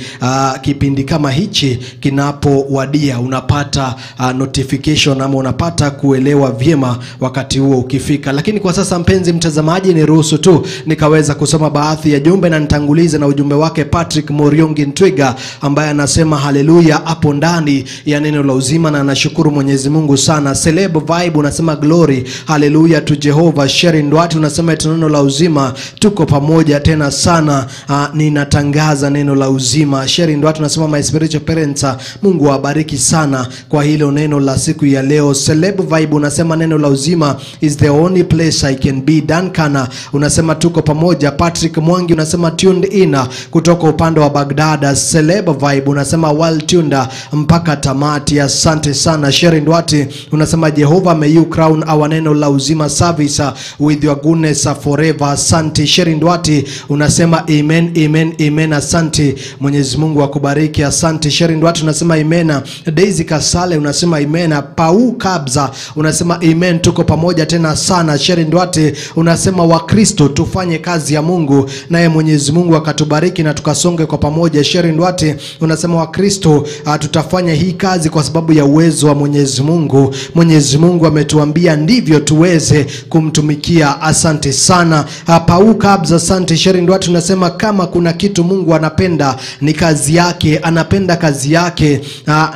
kipindi kama hichi kinapowadia unapata notification ama unapata kuelewa vyema wakati huo ukifika. Lakini kwa sasa mpenzi mtazamaji, niruhusu tu nikaweza kusoma baadhi ya jumbe, na nitangulize na ujumbe wake Patrick Moriongi Ntwiga ambaye anasema haleluya hapo ndani ya neno la uzima, na anashukuru Mwenyezi Mungu sana. Celeb Vibe unasema glory haleluya to Jehovah. Sherry Ndwati unasema neno la uzima tuko pamoja tena sana, ninatangaza neno la uzima. Sherry Ndwati unasema my spiritual parents, Mungu awabariki sana kwa hilo neno la siku ya leo. Celeb Vibe unasema neno la uzima is the only place I can be. Dankana unasema tuko pamoja. Patrick Mwangi unasema tuned in kutoka upande wa Baghdad. Celeb Vibe unasema well tuned mpaka tamati, asante sana. Sherry Ndwati unasema Jehovah may you crown our neno la uzima service with your goodness forever, asante. Sherry Ndwati unasema amen, amen, amen, asante. Mwenyezi Mungu akubariki, asante. Sherry Ndwati unasema amen. Daisy Kasale unasema amen. Pau Kabza unasema amen, tuko pamoja tena sana. Sherry Ndwati unasema wa Kristo tufanye kazi ya Mungu naye Mwenyezi Mungu akatubariki na tukasonge kwa pamoja. Sherry Ndwati unasema wa Kristo tutafanya hii kazi kwa sababu ya uwezo wa Mwenyezi Mungu. Mwenyezi Mungu ametuambia ndivyo tuweze kumtumikia, asante sana. Pau Kabza, asante. Sherry Ndwati unasema kama kuna kitu Mungu anapenda ni kazi yake, anapenda kazi yake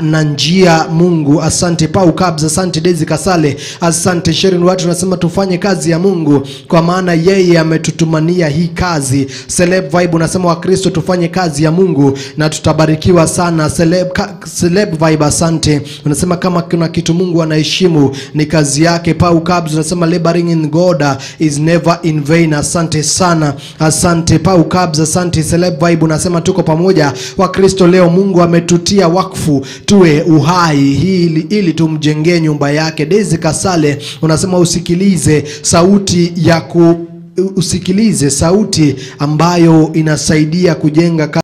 na njia Mungu, asante. Pau Kabza, asante. Daisy Kasale, asante. Sherry Ndwati unasema tufanye kazi ya Mungu kwa maana yeye ametutumania hii kazi. Celeb Vibe unasema wa Kristo tufanye kazi ya Mungu na tutabarikiwa sana. Celeb Vibe, asante. Unasema kama kuna kitu Mungu anaheshimu ni kazi yake. Pau Kabs unasema laboring in God is never in vain, asante sana, asante Pau Kabs, asante. Celeb Vibe unasema tuko pamoja wa Kristo leo, Mungu ametutia wakfu tuwe uhai hili ili tumjengee nyumba yake. Daisy Kasale unasema usikilize sauti ya usikilize sauti ambayo inasaidia kujenga